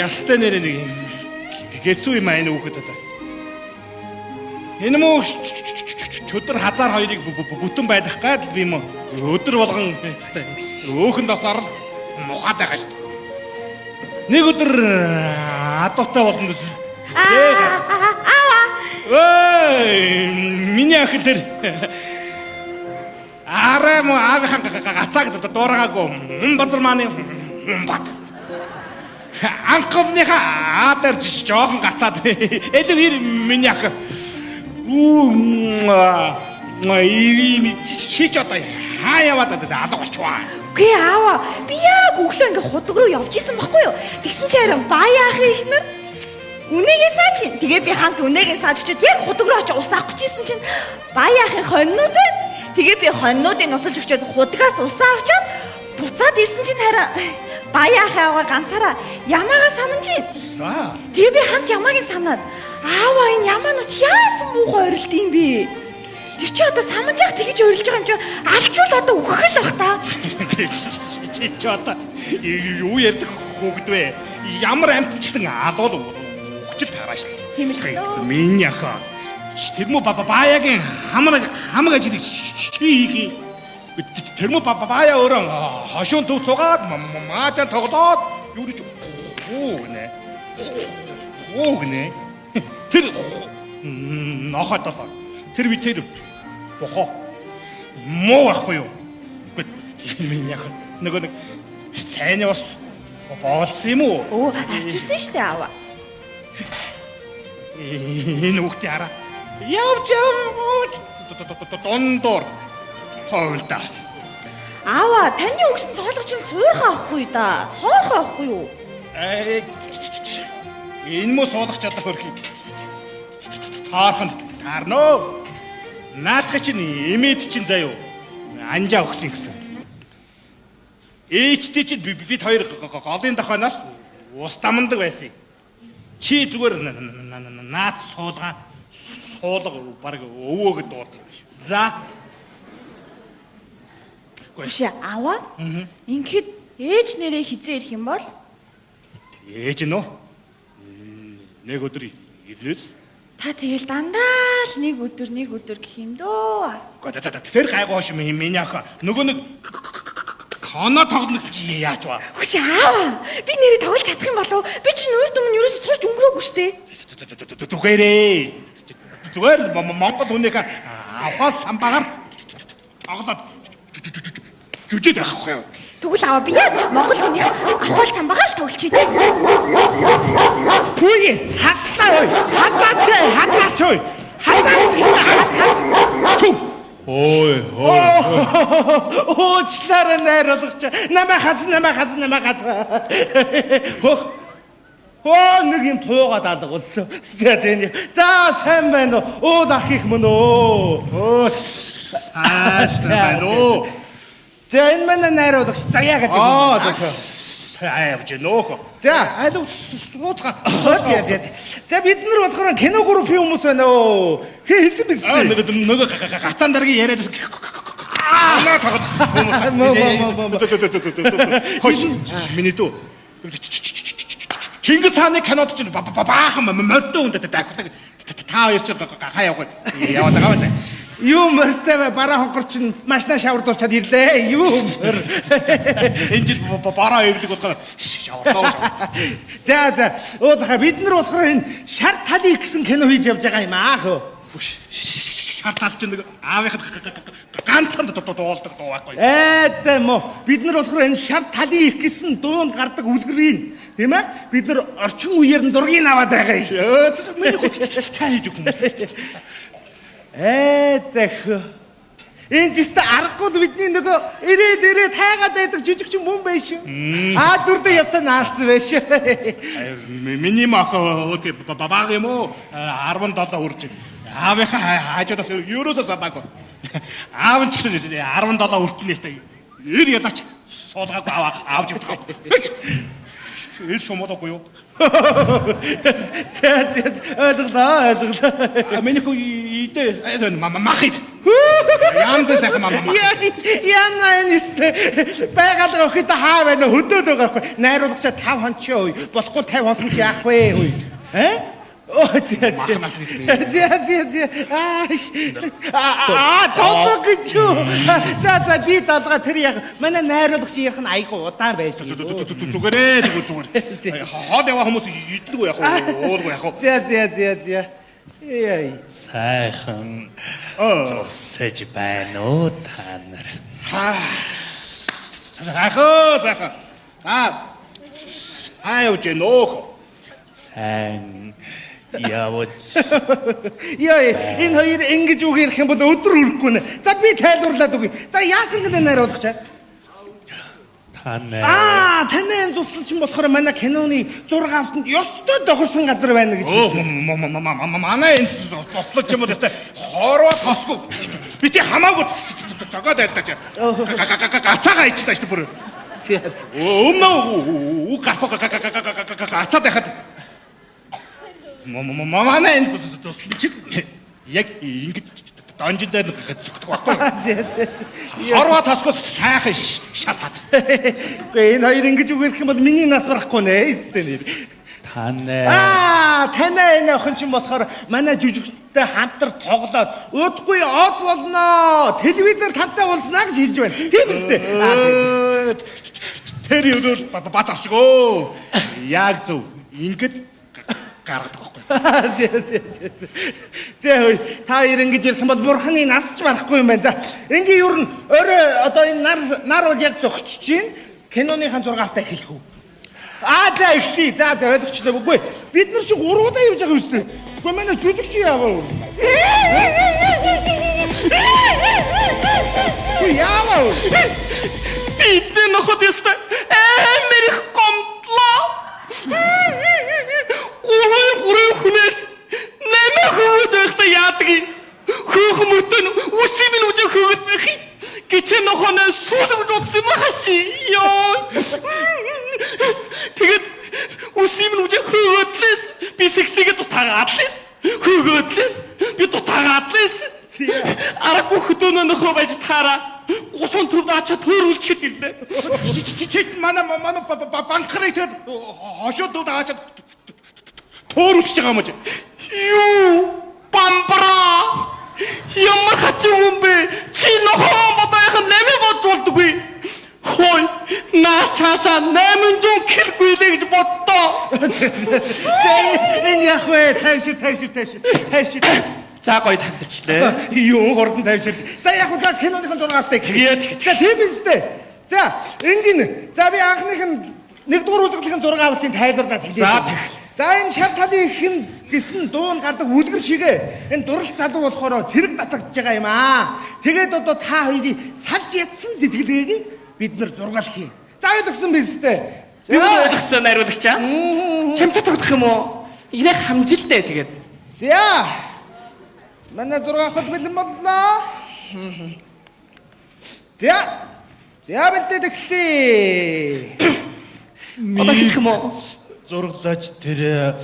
Ястай нэрэ нэг гэцүү юм аа энэ хүүхэд одоо. Энэ мөө чөдөр хазаар хоёрыг бүтэн байлгах гад би юм өдөр болгон ястай өөхөн досоор л мухаад байгаа шүү. Нэг өдөр адуутай болно. Ой, миний охин тэр арай мо аавынхаа гацааг дуурайгаагүй хүн базар мааны хүн бат. Анхныхаа аадаар жоохон гацаад элв ир миний охин. Үү ив чи ч одоо хаа яваад алга болчихваа. Үгүй аава, би яг өглөө ингээ худаг руу явж исэн байхгүй юу? Тэгсэн чи харин баяа ахын ихнэр үнэгээ саач. Тэгээ би хамт үнэгээ сааж очиод яг худаг руу очиж ус авах гэжсэн чинь баяа ахын хоньнууд байна. Тэгээ би хоньнуудыг нусалж өгчөөд худагаас ус авчаад буцаад ирсэн чинь харин баяа ахын аваа ганцаараа ямаага самнаж байна. За. Тэгээ би хамт ямаагийн самнаад аава энэ ямаанууч яасан муухай орилт юм бэ? Тэр чи одоо саманжаах тэгж урилж байгаа юм чи алчуул одоо үхэх л бах та. Чи чи одоо юу ярьдаг хүүхэд вэ? Ямар амьтан ч гэсэн алуул үхчил тараа шл. Тийм л хаа. Миний яхаа. Тэр мө баягийн хамаг хамаг ажлыг чи хийх. Тэр мө бая өөрөө хошуун төв цугаад маажаа тоглоод юу гэж хуу гинэ. Хуу гинэ. Тэр нохой толоо. Тэр би тэр бохоо. Муу байхгүй юу? Үгүй миний яг нөгөө нэг цайны ус боолсон юм уу? Өө авчирсан штэ аваа. Энэ хүүхдээ хараа. Явж явж дундуур хойлдаа. Аава, таны өгсөн цоолго чинь суурхаа авахгүй да. Цоорхоо авахгүй юу? Энэ мө суулгач одоо хөрхий. Таархан таарнөө. Наадах чинь эмээд чинь заяо. Анжаа өгсөн гэсэн. Ээжтэй чинь бид хоёр голын дохооноос ус дамндаг байсан. Чи зүгээр наад суулгаа суулга баг өвөөгд дуудлаа. За. Биш аваа. Ингээд ээж нэрээ хизээ ирэх юм бол? Ээж нөө. Нэг өдөр ирнээс. Та тэгэл дандаа л нэг өдөр нэг өдөр гэх юм дөө. Гэхдээ за тэр гайгүй хоош миний ах нөгөө нэг коноо тоглоно гэсэн чи яаж вэ? Хөш аава. Би нэрээ тоглож чадах юм болов? Би чинь урд өмнө ерөөсөө сурч өнгөрөөгүй штэ. Зүгээрээ. Зүгээр Монгол хүнийг авахаас самбагаар тоглоод жүжээд байх байхгүй юу? Тэгвэл аваа би яг Монгол хүнийх авахаас самбагаар л тоглолчих тий. Пүи хацлаа ой. Хацаач хацаач ой. Хацаач хацаач. Ой ой. Уучлаарай найруулагч. Намайг хаз намайг хаз намайг хаз. Хөх. Хөө нэг юм туугаад алга боллоо. За за. За сайн байна уу? Уул ах их мөн үү? Өө сайн байна уу? За энэ манай найруулагч за яагаад вэ? Аа за сайн явж нөөх. За аль сууцгаа. За за. За бид нар болохоор кино группийн хүмүүс байна оо. Хин хэлсэн биз дээ. Нөгөө гацаан даргийн яриад байсан. Аа тоглох хүмүүс. Хош миний дүү. Чингис хааны кинод чинь баахан морьтой хүнтэй дахиад та хоёр чинь хаа явах вэ? Яваад байгаа байна. Юу морьтой вэ? Бараа хонхор чинь машина шавардуулчаад ирлээ. Юу морь. Энэ жил бараа эвлэг болохоор шаварлаа. За за. Уулахаа бид нар болохоор энэ шар талыг гэсэн кино хийж явж байгаа юм аа хөө. Шар тал чинь нэг аавынхад ганцхан дуулдаг дуу байхгүй. Ээдэ мо бид нар болохоор энэ шар талын их гэсэн дуунд гардаг үлгэрийн тийм ээ бид нар орчин үеэр нь зургийг аваад байгаа юм. Миний хүү цай хийж өгөх юм. Ээдэ хөө. Энэ зэстэ аргагүй л бидний нөгөө ирээд ирээд хайгаад байдаг жижигчин мөн байж шүү. Аа дүрдэ ястаа наалцсан байж шүү. Миний мах окей баг юм уу 17 хүрч. Аавынхаа хажуудаас ерөөсөө салаагүй. Аав нь ч гэсэн 17 хүртэн ястаа. Ир ядаач суулгаагүй авч явж байгаа. Ир шумуудаагүй юу? За за ойлголоо ойлголоо. Миний хүү идэ мах ид. Янз сайхан мама. Яна энэс байгаль охид хаа байна хөдөөд байгаа байхгүй. Найруулагчаа 5 хончоо ой. Болохгүй 50 хонсон чи яах вэ ой. Э? Оо зэ зэ. Зэ зэ зэ. Аа долоо гэж юу? За за би долгоо тэр яг манай найруулагч ярих нь айгүй удаан байж. Зүгээрээ зүгээр. Хоол яваа хүмүүс идлгүй яг уулгүй яг. Зэ зэ зэ зэ. Яй. Сайхан зогсож байна уу та нар? Сайхан сайхан. Аа. Аа явж нөөх. Сайн явж. Яа, энэ хоёр ингэж үг ярих юм бол өдөр хүрэхгүй нэ. За би тайлбарлаад өгье. За яасан гэнэ найруулагч аа? Та нэ. Аа, таны энэ зуслал чинь болохоор манай киноны 6 автанд ёстой тохирсон газар байна гэж. Оо, манай энэ зуслал ч юм уу ёстой хорвоо тосгүй. Би тий хамаагүй зогоод байлдаа чи. Гацаагаа ичдэг шүү бүр. Өмнө үг гарах гацаад байхад манай энэ зуслал чинь яг ингэж Донжин дээр зүгтэх байхгүй. Зэ зэ зэ. Хорвоо тосгоос сайхан шар тал. Үгүй энэ хоёр ингэж үгэлэх юм бол миний нас барахгүй нэ эстэй нэр. Танай. Аа, танай энэ охин чинь болохоор манай жүжигчтэй хамтар тоглоод удахгүй од болноо. Телевизээр тантай уулзнаа гэж хэлж байна. Тийм үстэй. Аа, зэ зэ. Тэр өрөөр бат авшигөө. Яг зөв. Ингээд гаргадаг байхгүй. Зэ зэ зэ. Зэ хөөе, та хоёр ингэж ярих юм бол бурханы нас ч барахгүй юм байна. За, ингээ ер нь орой одоо энэ нар нар бол яг зөгчж чинь киноныхаа зургаалтай эхлэх үү? Аа за эхлэе. За за ойлгочлоо. Үгүй бид нар чи гурвуудаа явж байгаа юм шүү дээ. Үгүй манай жүжигч яаваа. Үгүй яаваа. Бидний ноход ёстой амар их гомдлоо. Гурван гурван хүнээс нэмээ хөвөд байхдаа яадаг юм. Хөөхөн мөртөө үсийн минь үжиг хөвөд байх юм. Гिचээ нохоноо сүүлж утсан юм хаши. Йоо. Тэгээд үсийн минь үжиг хөвөдлээс би сексигээ дутаагадлээс хөвөдлээс би дутаагадлээс аргагүй хөдөөнөө нөхөө байж таараа гусан төв даачаа төөрүүлэхэд ирлээ. Чи манай манай банкрыг тэгээд хошуу төв даачаа төөрүүлчихэж байгаа юм чи. Юу бамбра ямар хачин хүн бэ? Чи нохоо бодоох нэмээ бодж болдоггүй. Хой наас цаасаа 800 кг гүйлээ гэж боддоо. Энэ яг вэ? Тайвшир тайвшир тайвшир. Тайвшир. За гоё тавьсарчлээ. Юу хурдан тавьшир. За яг удаа киноныхон зургаалтай. Тэгээд За тийм биз дээ. За ингэн. За би анхных нь нэгдүгээр үзэсгэлэнгийн зураг авалтын тайлбарлаад хэлье. За За энэ шар талын ихэн гэсэн дуун гардаг үлгэр шигэ энэ дуралт залуу болохоор цэрэг татагдж байгаа юм аа. Тэгээд одоо та хоёрыг салж ятсан сэтгэлгээг бид нар зургаалах юм. За ойлгосон биз дээ. Би ойлгосон найруулагчаа. Чамтай тоглох юм уу? Яг хамжилтай тэгээд. За. Манай зураг авахд бэлэн боллоо. За. За бэлдээд эхлэе. Одоо хэлэх юм уу? Зураглаач тэр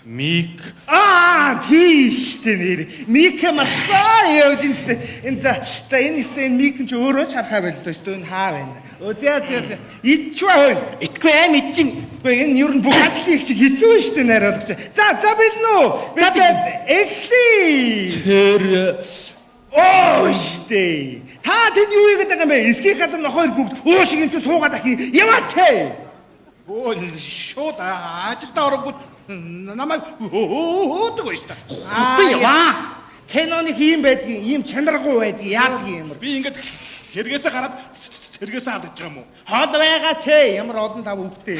мик Аа тийш дээ нэр. Мик марцаа явж инстэй. Энэ за за энэ өстэй энэ мик ч өөрөө ч харахаа боллоо шүү дээ. Энэ хаа байна. Өө за за за. Ичвэ хой. Итгэхгүй аим иччин. Үгүй энэ ер нь бүх ажлын их шиг хэцүү шүү дээ найруулагч. За за бэлэн үү? Бэлдээд эхлэе. Тэр Оо штэ. Та тэнд юу хийгээд байгаа юм бэ? Эсхийг газар нохойр бүгд өө шиг юм чи суугаад ахи. Яваач хээ. Өө шууд ажилдаа оронгууд намайг өөдөг байж та. Хутан яваа. Киноны ийм байдгийг, ийм чанаргүй байдгийг яадаг юм. Би ингээд хэрэгээсээ гараад цэргээсээ алдаж байгаа юм уу? Хол байгаа ч ямар олон тав үгтэй.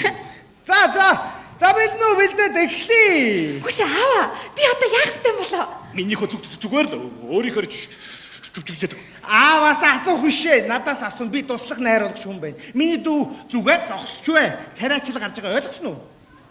За за. За бэлэн үү бэлдээд эхлэе. Хүш аава би одоо яах ёстой юм болоо? Миний хөө зүгээр л өөрийнхөө жүжиглээд. Ааваас асуух бишээ. Надаас асууна. Би туслах найруулагч хүн байна. Миний дүү зүгээр зогсч бай. Царайчил гарч байгаа ойлгосон уу?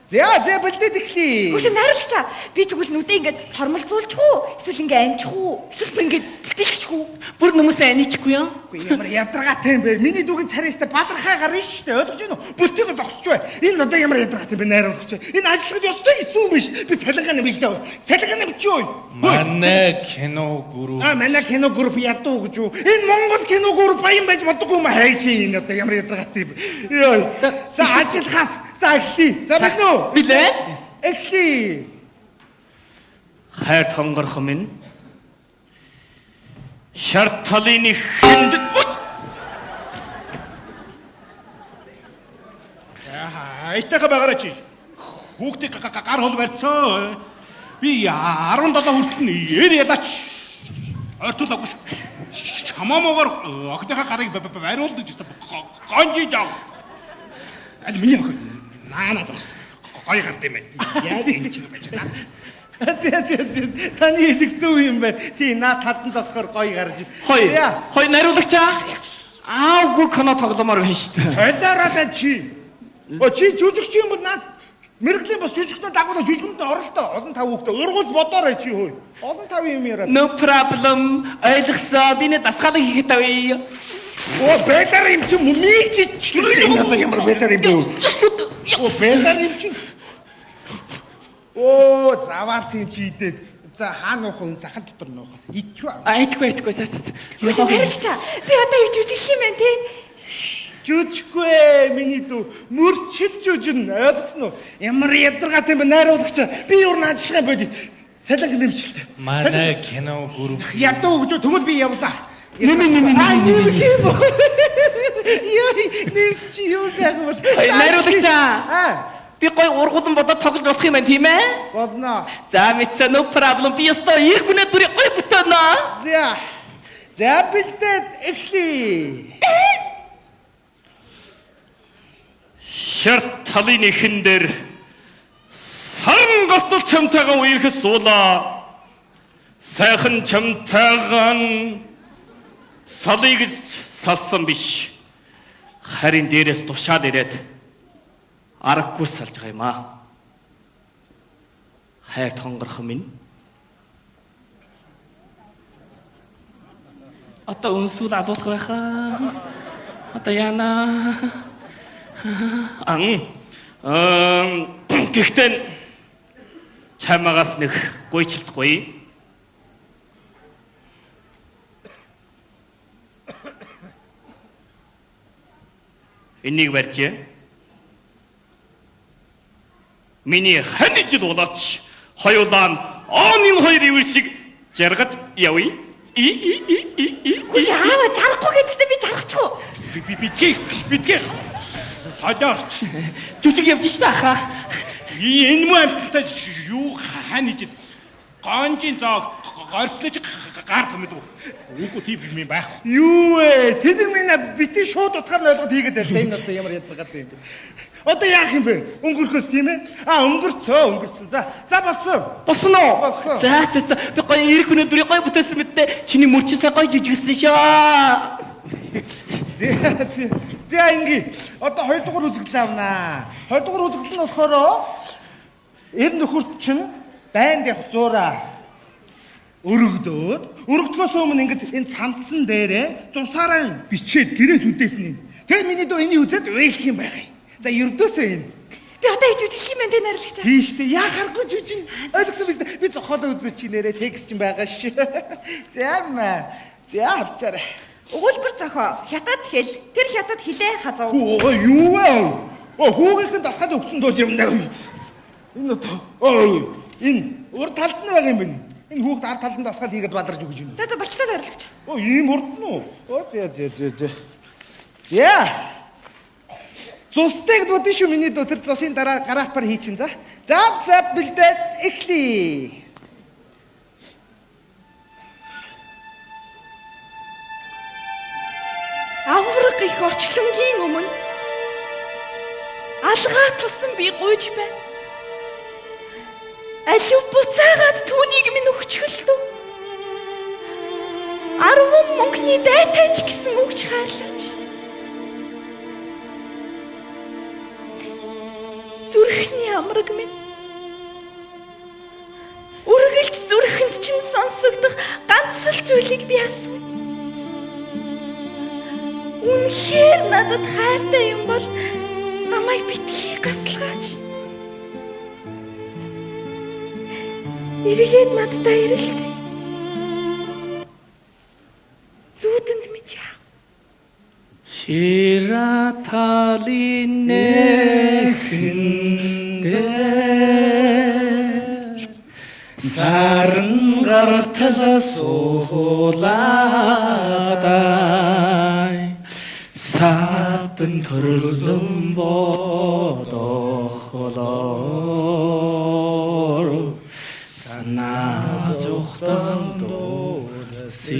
За за бэлдээд эхлэе. Хүш найруулагчаа би тэгвэл нүдээ ингээд тормолцуулчих уу? Эсвэл ингээд амжих уу? Эсвэл бүр ингээд бэлтэлчих үү? Бүр хүмүүсээ аничихгүй юм. Үгүй ямар ядаргаатай юм бэ? Миний дүүгийн царайстай балархай гарна шүү дээ. Ойлгож байна уу? Бүлтийг зогсож бай. Энэ одоо ямар ядаргаатай юм бэ найруулагч? Энэ ажиллахад ёстой хэцүү юм биш. Би цалингаа нэмэлдэ. Цалингаа нэмчихөө. Манай кино групп. А манай кино групп ядуу гэж юу? Энэ Монгол кино групп баян байж боддоггүй юм хайшин энэ одоо ямар ядаргаатай юм бэ? Йой. За ажиллахаас за эхлэе. За бэлэн үү? Билээ. Эхлэе. Хайр тонгорхон минь. Шар талын ихэнд Айтайхан байгаарай чи. Хүүхдийг гар хол барьцсан. Би 17 хүртэл нь эр ядаач ойртуулаагүй шүү. Чамаамаагаар охиныхаа гарыг бариулна гэж гонжиж ав. Аль миний охин наана зогс. Гой гард юм байна. Яг энэ ч байж байгаа. Зэ зэ зэ. Таны хэлэх зөв юм байна. Тий наа талд нь зогсохоор гоё гарч. Хой. Хой найруулагчаа. Аавгүй кино тогломоор байна шүү дээ. Солиоролоо чи. О чи жүжигч юм бол наа мэрэглийн бас жүжигчтэй дагуулаа жүжигэнд оролтоо. Олон тав хүүхдээ ургуулж бодоорой чи хөөе. Олон тав юм яриад. No problem. Ойлгосон. Би нэ дасгалыг хийхэд тавь. О бэлэр юм чи мумиг чичлээ. Энэ одоо ямар бэлэр юм бэ? О бэлэр юм чи. Оо заваарсан юм чи идээд. За хаа нуух вэ? Сахал дотор нуухаас ичвэ. А идэхгүй идэхгүй. За за. Юу найруулагчаа. Би одоо юу жүжиглэх юм бэ те? Жүжихгүй ээ, миний дүү. Мөрчил жүжин ойлгосон уу? Ямар ядаргаатай юм бэ найруулагч. Би юу н ажиллах юм бэ? Цалинг нэмчлээ. Манай кино гүрв. Ядуу өгч тэгвэл би явлаа. Нэмэ нэмэ Аа нэмэх юм уу? Яа, нэмс чи юу сайхан бол. Найруулагчаа. Аа, Би гой ургуулan бодоод тоглож болох юм байна тийм ээ? болно. За мэдсэн no problem. Би ёстой ир хүнээ дүрийг гой бүтөөнө. За. За бэлдээд эхлэе. Шарт талын ихэн дээр саран гортол чамтайгаан үерхэд суулаа. Сайхан чамтайгаан салъя гэж салсан биш. Харин дээрээс тушаад ирээд аргагүй салж байгаа юм аа. Хайр тонгорхон минь. Одоо өнсүүл алуулах байхаа. Одоо яана. Ан гэхдээ чамаагаас нэг гуйчлахгүй. Энийг барьж. Миний хань жил болооч хоёулаа нь оны хоёр ивэр шиг жаргаж явъя. И и и и и. Хүш аава жарахгүй гэдэгтээ би жаргачих уу? Би би битгий битгий солиорч. Жүжиг явж штэ ахаа. Энэ муу амттай юу хань жил гонжийн зоо горслож гар зэмэд үү? Үгүй тийм юм байхгүй. Юу вэ? Тэдэг минь бити шууд утгаар нь ойлгоод хийгээд байлаа. Энэ одоо ямар ядаргаатай юм бэ? Одоо яах юм бэ? Өнгөрөхөөс тийм ээ? А өнгөрцөө, өнгөрцөн. За, за болсон. Болсон уу? Болсон. За за за. Би гоё ир хүнээ дүрийг гоё бүтээсэн мэдээ. Чиний мөрчин сайн гоё жижигсэн шөө. За, за. За ингээ. Одоо хоёрдугаар үзэгдэл авнаа. Хоёрдугаар үзэгдэл нь болохоор эр нөхөрт чинь дайнд явах зуураа өргөдөөд өргөдгөөс өмнө ингэж энэ цамцсан дээрээ зурсаараа бичээд гэрээс үдээсэн юм. Тэгээ миний дөө энийг үзээд уйлах юм байгаа юм. За ердөөсөө энэ. Би одоо юу жүжиглэх юм бэ те найруулагчаа? Тийм шүү дээ. Яа харахгүй жүжин. Ойлгосон биз дээ. Би зохиолоо үзэж чи нэрээ текст чинь байгаа шүү. За маа. За харчаарай. Өгүүлбэр зохио. Хятад хэл. Тэр хятад хилээ хазав. Хөө юу вэ? Оо хүүгийнх нь дасгал өгсөн дууж юм даа. Энэ одоо оо энэ урд талд нь байгаа юм байна. Энэ хүүхд ард талд нь дасгал хийгээд баларж өгч юм. За за болчлоо найруулагч. Оо ийм урд нь уу? Оо зэ зэ зэ зэ. За. Зустай гэдээ бодсон шүү миний дөө тэр зусын дараа графпар хийчин за. За за бэлдээд эхлэе. Авраг их орчлонгийн өмнө алгаа тосон би гуйж байна. Алив буцаагаад түүнийг минь өгчхөлтөө. Арван мөнгөний дайтайч гэсэн өгч хайрлаач. Зүрхний амраг минь. Үргэлж зүрхэнд чинь сонсогдох ганц л зүйлийг би асууя. Үнэхээр надад хайртай юм бол намайг битгий гаслгаач. Эргээд надтай ирэлт. Зүүдэнд минь яав. Шираталын нэхэн дээр саран гартал суулаадай садан төрлөн бодохлоор санаа зүхтан дуулсимай.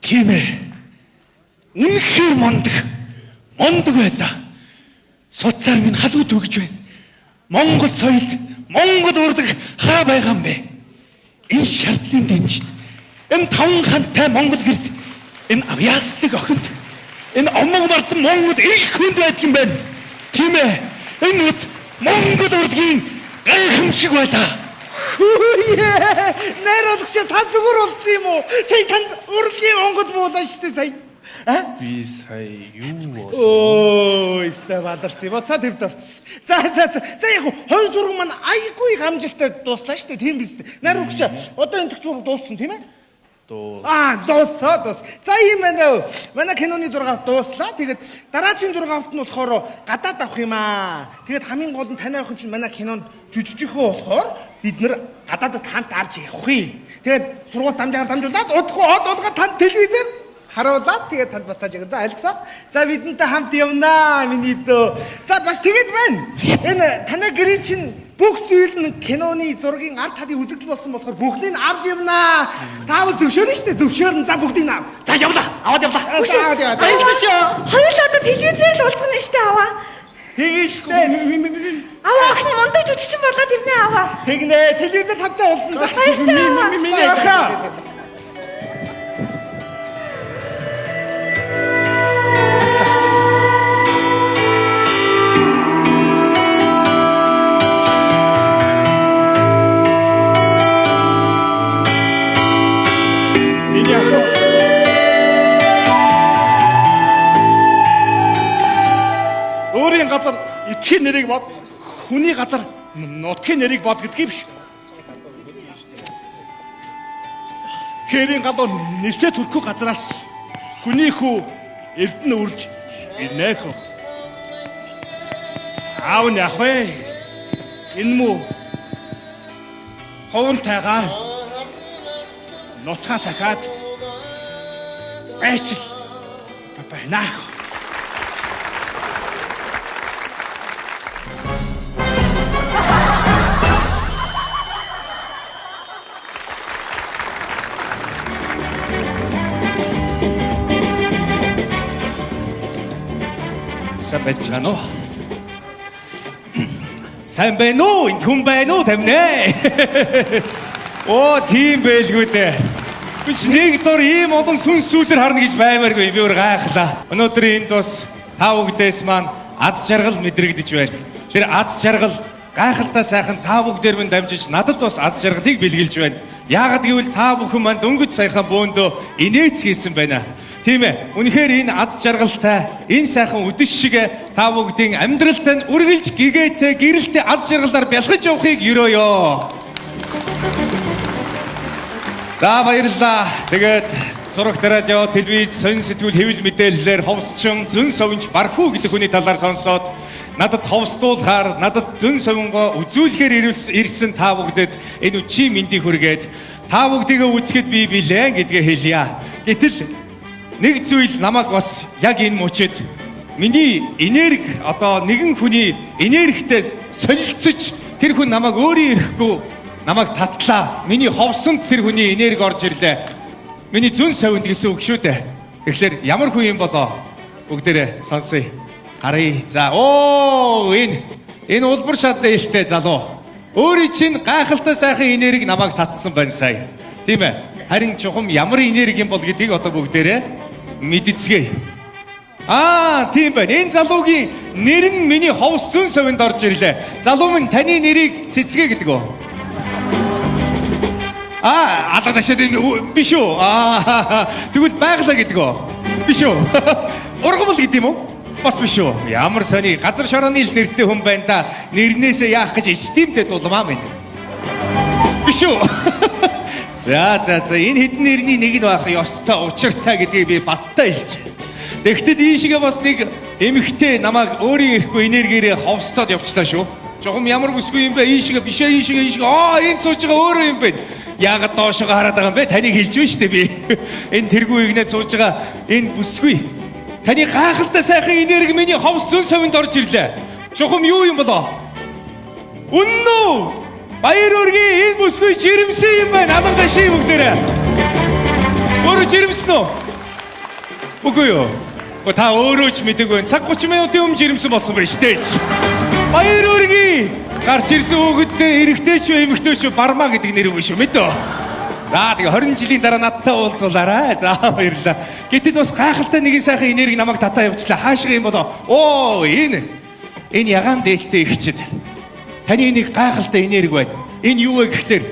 Тийм ээ. Үнэхээр мундаг. Мундаг байлаа. Суцаар минь халуу төгж байна. Монгол соёл, Монгол урдаг хаа байгаа юм бэ? Энэ шардлын дэмжид энэ таван хантай Монгол гэрт энэ авьяаслаг охинд энэ омог мартан Монгол их хүнд байдаг юм байна. Тийм ээ. Энэ үд Монгол урдгийн гайхамшиг байлаа. Хүүе! Найруулагч та зүгээр болсон юм уу? Сая танд урлагийн онгод буулаа шүү дээ сая. А? Би сая юу болсон? Өө, өстэй баларсан. Буцаа төвд орсон. За за за. За яг хоёр зураг маань айгүй их амжилттай дууслаа шүү дээ. Тийм биз дээ. Наругч одоо энэ зураг дууссан тийм ээ? Аа, дууссаа дуус. За ийм байна. Манай киноны зураг авт дууслаа. Тэгээд дараагийн зураг авт нь болохоор гадаад авах юм аа. Тэгээд хамгийн гол нь танай охин чинь манай кинонд жүжигчхөө болохоор бид нэр гадаадд хамт авч явах юм. Тэгээд сургууль дамжаагаар дамжуулаад удахгүй од болгоод танд телевизээр харуулад тэгээд танд массаж өгөн. За альцаа. За бидэнтэй хамт явнаа миний дөө. За бас тэгээд байна. Энэ танай гэрээ чинь бүх зүйл нь киноны зургийн ард талын үзэгдэл болсон болохоор бүхнийг авч явнаа. Таавал зөвшөөрнө шүү дээ. Зөвшөөрнө. За бүгдийг нь ав. За явлаа. Аваад явлаа. За аваад яваа. Баярлалаа шүү. Хоёулаа одоо телевизээр л уулзах нь шүү дээ аваа. Тэгин шүү дээ. Аваа охин мундаг жүжигчин болоод ирнэ аваа. Тэгнэ. Телевизээр тавтай уулзсан. За Баярлалаа. Миний охин. Миний охин. Өөрийн газар эцгийн нэрийг бод, хүний газар нутгийн нэрийг бод гэдгийг биш. Хээрийн галуу нисээ төрхөө газраас хүний хүү эрдэнэ үрж ирнэ хөө. Аав нь яах вэ? Энэ мүү ховон тайгаар нутгаа сахиад байчил байна. Сайн байцгаана уу? Сайн байна уу? Энд хүн байна уу тамнэ? Оо, тийм байлгүй дээ. Би ч нэг дор ийм олон сүнс сүүлэр харна гэж баймааргүй. Би өөр гайхлаа. Өнөөдөр энд бас та бүгдээс маань аз жаргал мэдрэгдэж байна. Тэр аз жаргал гайхалтай сайхан та бүгдээр минь дамжиж надад бас аз жаргалыг бэлгэлж байна. Яагаад гэвэл та бүхэн маань дөнгөж саяхан бөөндөө инээц хийсэн байна. Тийм ээ. Үнэхээр энэ аз жаргалтай, энэ сайхан үдэш шиг та бүгдийн амьдралтай нь үргэлж гэгээтэй, гэрэлтэй аз жаргалаар бялхаж явахыг өрөөё. За баярлалаа. Тэгээд зурагт радио, телевиз, сонин сэтгүүл хэвлэл мэдээллээр ховсчин зөн совинч Бархуу гэдэг хүний талаар сонсоод надад ховсдуулахаар, надад зөн совингоо үзүүлэхээр ирсэн та бүгдэд энэ үчи мэндийг хүргээд та бүгдийгээ үзэхэд би билэн гэдгээ хэлье. Гэтэл нэг зүйл намайг бас яг энэ мөчид миний энерги одоо нэгэн хүний энергитэй солилцож тэр хүн намайг өөрийн ирэхгүй намайг татлаа. Миний ховсонд тэр хүний энерги орж ирлээ. Миний зүүн совинд гэсэн үг шүү дээ. Тэгэхээр ямар хүн юм болоо? Бүгдээрээ сонсъё. Гаръя. За оо энэ улбар шат дээлтэй залуу. Өөрийн чинь гайхалтай сайхан энерги намайг татсан байна сая. Тийм ээ. Харин чухам ямар энерги юм бол гэдгийг одоо бүгдээрээ мэдцгээе. Аа, тийм байна. Энэ залуугийн нэр нь миний ховс зүүн совинд орж ирлээ. Залуу минь таны нэрийг цэцгээ гэдэг үү? Аа, алга ташаад энэ биш үү? Аа, тэгвэл байглаа гэдэг үү? Биш үү? Ургамал гэдэг юм уу? Бас биш үү? Ямар сони газар шорооны л нэртэй хүн байна да. Нэрнээсээ яах гэж ичтимтэй дулмаа минь. Биш үү? За за за энэ хэдэн нэрний нэг нь байх ёстой учиртай гэдгийг би баттай хэлж байна. Тэгэхдээ ийшээ бас нэг эмэгтэй намайг өөрийн ирэхгүй энергиэрээ ховстоод явчлаа шүү. Жохом ямар бүсгүй юм бэ? Ийшээ бишээ ийшээ ийшээ. Аа энэ сууж байгаа өөрөө юм бэ? Яагаад доошоо хараад байгаа юм бэ? Таныг хэлж байна шүү дээ би. Энэ тэргүй игнэ сууж байгаа энэ бүсгүй. Таны гайхалтай сайхан энерги миний ховс зүүн совинд орж ирлээ. Жохом юу юм болоо? Үнэн үү? Баяр өргөе энэ бүсгүй жирэмсэн юм байна. Алга дашийн бүгдээрээ. Өөрөө жирэмсэн үү? Үгүй юу? Та өөрөө ч мэдээгүй. Цаг 30 минутын өмнө жирэмсэн болсон байна шүү дээ. Баяр өргөе. Гарч ирсэн хүүхэдтэй эрэгтэй ч эмэгтэй ч бармаа гэдэг нэр үгүй шүү мэдөө. За тэгээ 20 жилийн дараа надтай уулзуулаарай. За баярлалаа. Гэтэл бас гайхалтай нэгэн сайхан энерги намайг татаа явуулчлаа. Хаашгаа юм болоо? Оо энэ ягаан дээлтэй ихчэд. Таны нэг гайхалтай энерги байна. Энэ юу вэ гэхээр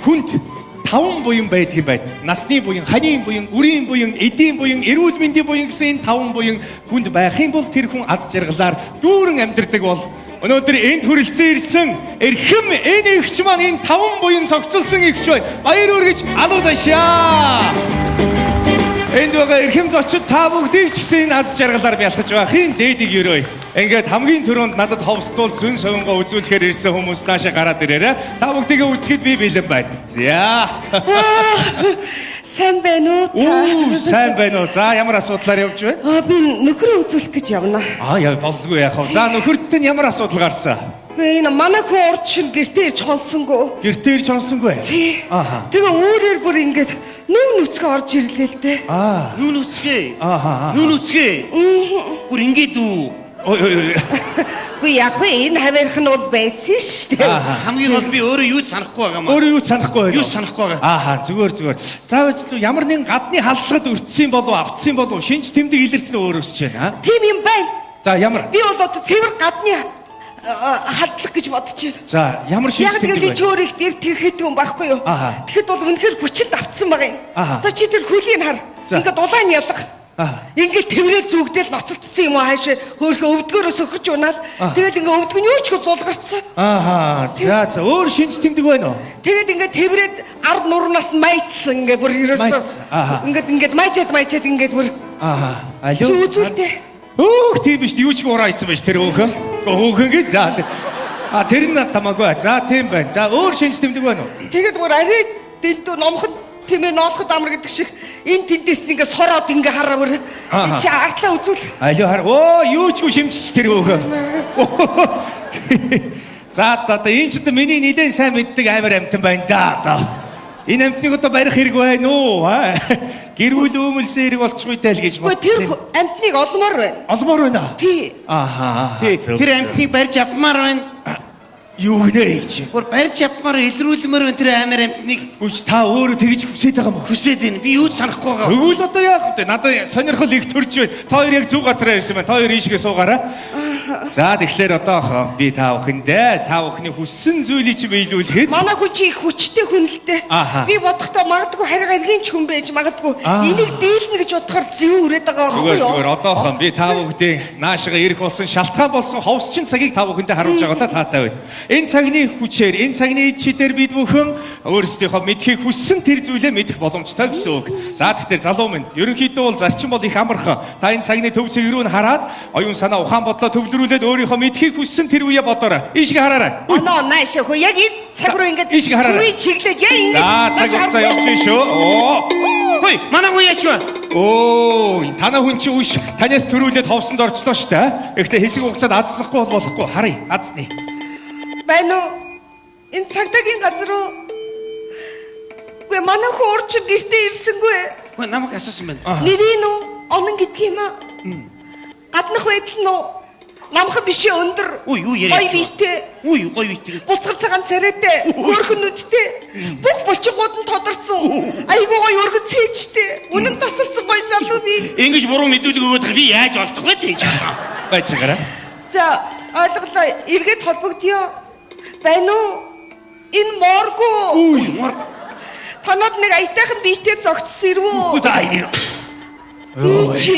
хүнд 5 буян байдаг юм байна. Насны буян, ханийн буян, үрийн буян, эдийн буян, эрүүл мэндийн буян гэсэн энэ 5 буян хүнд байх юм бол тэр хүн аз жаргалаар дүүрэн амьдардаг бол өнөөдөр энд хүрэлцэн ирсэн эрхэм энэ эгч маань энэ 5 буян цогцолсон эгч байна. Баяр үргэж алуудашаа. Энд байгаа эрхэм зочид та бүгдийг ч гэсэн энэ аз жаргалаар бялхаж байхын дээдэг өрөөе. Ингээд хамгийн түрүүнд надад ховсдуул зөн совингоо үзүүлэхээр ирсэн хүмүүс наашаа гараад ирээрэй. Та бүгдийг үзэхэд би бэлэн байна. За. Сайн байна уу? Үү, сайн байна уу? За, ямар асуудлаар явж байна? Аа, би нөхрөө үзүүлэх гэж явна. Аа, яа боллгүй яах вэ? За, нөхөрт нь ямар асуудал гарсан? Үгүй энэ манай хүн урд чинь гэртээ ирж хонсонгүй. Гэртээ ирж хонсонгүй. Тий. Ааха. Тэгээ өөрөөр бүр ингээд нүүн нүцгэн орж ирлээ л дээ. Аа. Нүүн нүцгээ. Ааха. Нүүн нүцгээ. Бүр ингээд үү? Ой ой ой. Үгүй яг вэ энэ хаваарх нь бол байсан шүү дээ. Хамгийн гол би өөрөө юу ч санахгүй байгаа маа. Өөрөө юу ч санахгүй байна. Юу ч санахгүй байгаа. Ааха, зүгээр зүгээр. Заавал зү ямар нэгэн гадны халдлагад өртсөн болов автсан болов шинж тэмдэг илэрсэн өөрөөс ч байна. Тийм юм байна. За ямар? Би бол одоо цэвэр гадны халдлага гэж бодож байна. За ямар шинж Яг тэмдэг тэгэл вэ? чи өөрөө их тэрхэд юм байхгүй юу? Ааха. Тэгэхэд бол үнэхээр хүчинд автсан байгаа юм. Ааха. За чи тэр хөлийг хар. За. Ингээд улаан ялга. Ингээд тэврээд зүгдэл ноцолдсон юм уу хаашаа хөөхөө өвдгөөрөө сөхөрч унаад тэгэл ингээ өвдг нь юу ч хөө зулгарцсан. Ааха. За за өөр шинж тэмдэг байна уу? Тэгээд ингээд тэврээд ард нуурнаас нь майцсан ингээ бүр ерөөсөө Майцсан. Ааха. ингээд ингээд майчаад майчаад ингээд бүр Ааха. Алло. Чи үзүүлтэй. Өөх тийм биш юу ч ураа ийцэн байж тэр өөхөн. Өөхөн гэж за. А тэр нь надад хамаагүй. За тийм байна. За өөр шинж тэмдэг байна уу? Тэгээд бүр арай дэндүү номхон тэмээ ноолоход амар гэдэг шиг энэ тэндээс нь ингээ сороод ингээ хараа бүр Ааха. чи артлаа үзүүл. Алло хар. Оо юу ч үгүй шимжич тэр өөхөн. За одоо энэ ч одоо миний нэлээд сайн мэддэг амар амтан байна да одоо. Энэ амтныг одоо барих хэрэг байна уу? Аа? Гэр бүл өмөлсөн хэрэг болчихгүй даа л гэж Үгүй тэр амтныг олмоор байна. Олмоор байна. Тий. Ааха. Тий. Тэр амтныг барьж авмаар байна. Юу гинэ чи? Бүр барьж авмаар илрүүлмээр байна тэр амар амтныг. Үгүй та өөрөө тэгж хүсээд байгаа юм уу? Хүсээд байна. Би юу ч санахгүй байгаа. Тэгвэл одоо яах вэ? Надад сонирхол их төрж байна. Та хоёр яг зөв газараа ирсэн байна. Та хоёр ийшгээ суугаарай. За тэгэхээр одоохоо би та бүхэндээ та бүхний хүссэн зүйлийг чи биелүүлэхэд Манай хүн чи их хүчтэй хүн л дээ. Ааха. Би бодохдоо магадгүй хариг аргийн ч хүн байж магадгүй. Аа. Энийг дийлнэ гэж бодохоор зэв үрээд байгаа байхгүй Зүгээр юу? зүгээр одоохоо би та бүгдийн наашгаа ирэх болсон шалтгаан болсон ховсчин цагийг та бүхэндээ харуулж байгаа та таатай байна. Энэ цагны хүчээр энэ цагны чидээр бид бүхэн өөрсдийнхөө мэдхийг хүссэн тэр зүйлээ мэдэх боломжтой гэсэн үг. За тэгэхээр залуу минь ерөнхийдөө бол зарчим бол их амархан. Та энэ цагны төв цэг рүү нь хараад оюун санаа ухаан бодлоо төвлөрүүлээд өөрийнхөө мэдхийг хүссэн тэр үеэ бодоорой. Ийшгээ хараарай. Оноо наашаа хөө яг энэ цаг руу ингээд Ийшгээ хараарай. төвийн чиглээд яг ингэж За цаг хугацаа явж байна шүү. Оо. Хөөе, манай хүн яач вэ? Оо, танаа хүн чи үш танаас төрүүлээд ховсонд орчлоо шүү дээ. Гэхдээ хэсэг хугацаанд азлахгүй бол болохгүй. Харъя, азны. Байна уу? Энэ цагдаагийн газар руу. Үгүй манай хүн урд чинь гэртээ ирсэнгүй. Хөөе, намайг асуусан байна. Нэрийн үү? Онон гэдг юм аа. Гаднах байдал нь уу? Намхан биш ээ, өндөр. Үгүй юу яриа. Гоё биетэй. Үгүй гоё биетэй. Буцгар цагаан царайтай, хөөрхөн нүдтэй, бүх булчингууд нь тодорсон. Айгуу гоё өргөн цээжтэй. Үнэн тасарсан гоё залуу би. Ингэж буруу мэдүүлэг өгөөд би яаж олдох вэ гэж. Байж байгаарай. За, ойлголоо. Эргээд холбогдъё. Байна уу? Энэ моргу. Үгүй морг. Танад нэг аятайхан биетэй зогтсон ирвүү. Үгүй за энэ. Чи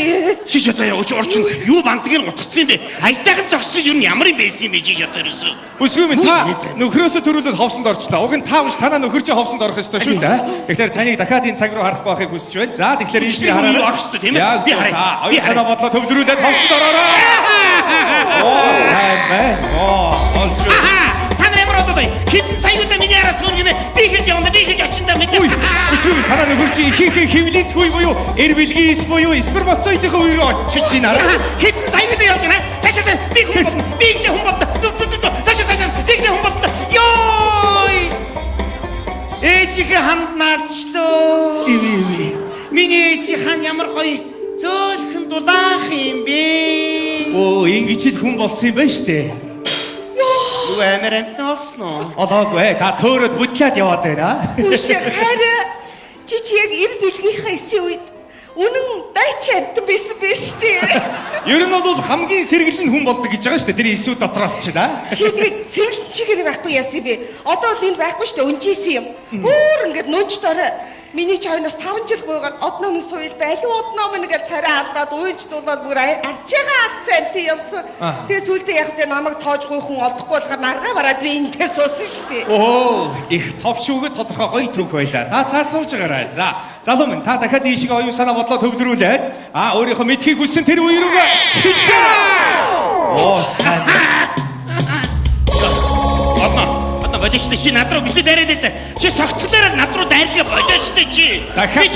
Чи ч одоо яа орчин юу бантгийг гутгцсан юм бэ? Аятайхан зогссон юм ямар юм байсан юм бэ чи одоо ерөөсөө. Өсгөө минь та нөхрөөсөө төрүүлээд ховсонд орчлоо. Уг нь та биш танаа нөхөр чи ховсонд орох ёстой шүү дээ. Тэгэхээр таныг дахиад энэ цаг руу харах байхыг хүсэж байна. За тэгэхээр ийшээ хараарай. Орох ёстой тийм ээ? Яг Би харъя. та Би оюун санаа бодлоо төвлөрүүлээд ховсонд ороорой. Оо сайн байна. Оо олж байна. Та нар ямар одоо хэдэн сая удаа миний араас хөргөнө гинэ. Би хийж явна би хийж очинда мэдээ. Өсгөө минь танаа нөхөр чи ихийнхээ хөвлийн үе буюу эр бэлгийн эс буюу сперматозоидын үе рүү очиж байна. Хэдэн сая удаа явж байна. Цаашаас би хүн болно. Би ихтэй хүн болно. Тү тү тү. Цаашаас цаашаас би ихтэй хүн болно. Йой! Ээжийнхээ ханд наалчлоо. Иви иви. Миний ээжийн хан ямар гоё зөөлхөн дулаах юм бэ? Оо ингэж л хүн болсон юм байна штэ. Юу амар амтан олсон уу? Олоогүй. Та төөрөөд бүтлээд яваад байна. Үшээ хайраа. Чи чи яг эр бэлгийнхаа эсийн үед Үнэн дайчин амтан байсан биш үү? Ер нь бол хамгийн сэргэлэн хүн болдог гэж байгаа шүү дээ. Тэр эсүү дотроос ч да. Чи тэгээд сэргэлэн чигээр байхгүй яасан юм бэ? Одоо л энэ байхгүй шүү дээ. Өнжийсэн юм. Өөр ингээд нунж дорой. Миний ч хойноос 5 жил гуйгаад одноо минь суйл байлуу одноо минь гэж царай алдаад уйж дуулаад бүр арчаагаа алдсан амтан явсан. Тэгээ сүүлдээ яг тэ намайг тоож гуйх хүн олдохгүй болохоор наргаа бараад би энтэй суусан шүү дээ. Оо, их товч үгэд тодорхой гоё түүх байлаа. Та сууж байгаарай. За, залуу минь та дахиад ийшээ оюун санаа бодлоо төвлөрүүлээд өөрийнхөө мэдхийг хүссэн тэр үе рүүгээ шилжээрэй. Оо, сайн. Одоо болооч чи над руу битээ дайраад байлаа. Чи согтглаараа над руу дайргаа болооч чи. Дахиад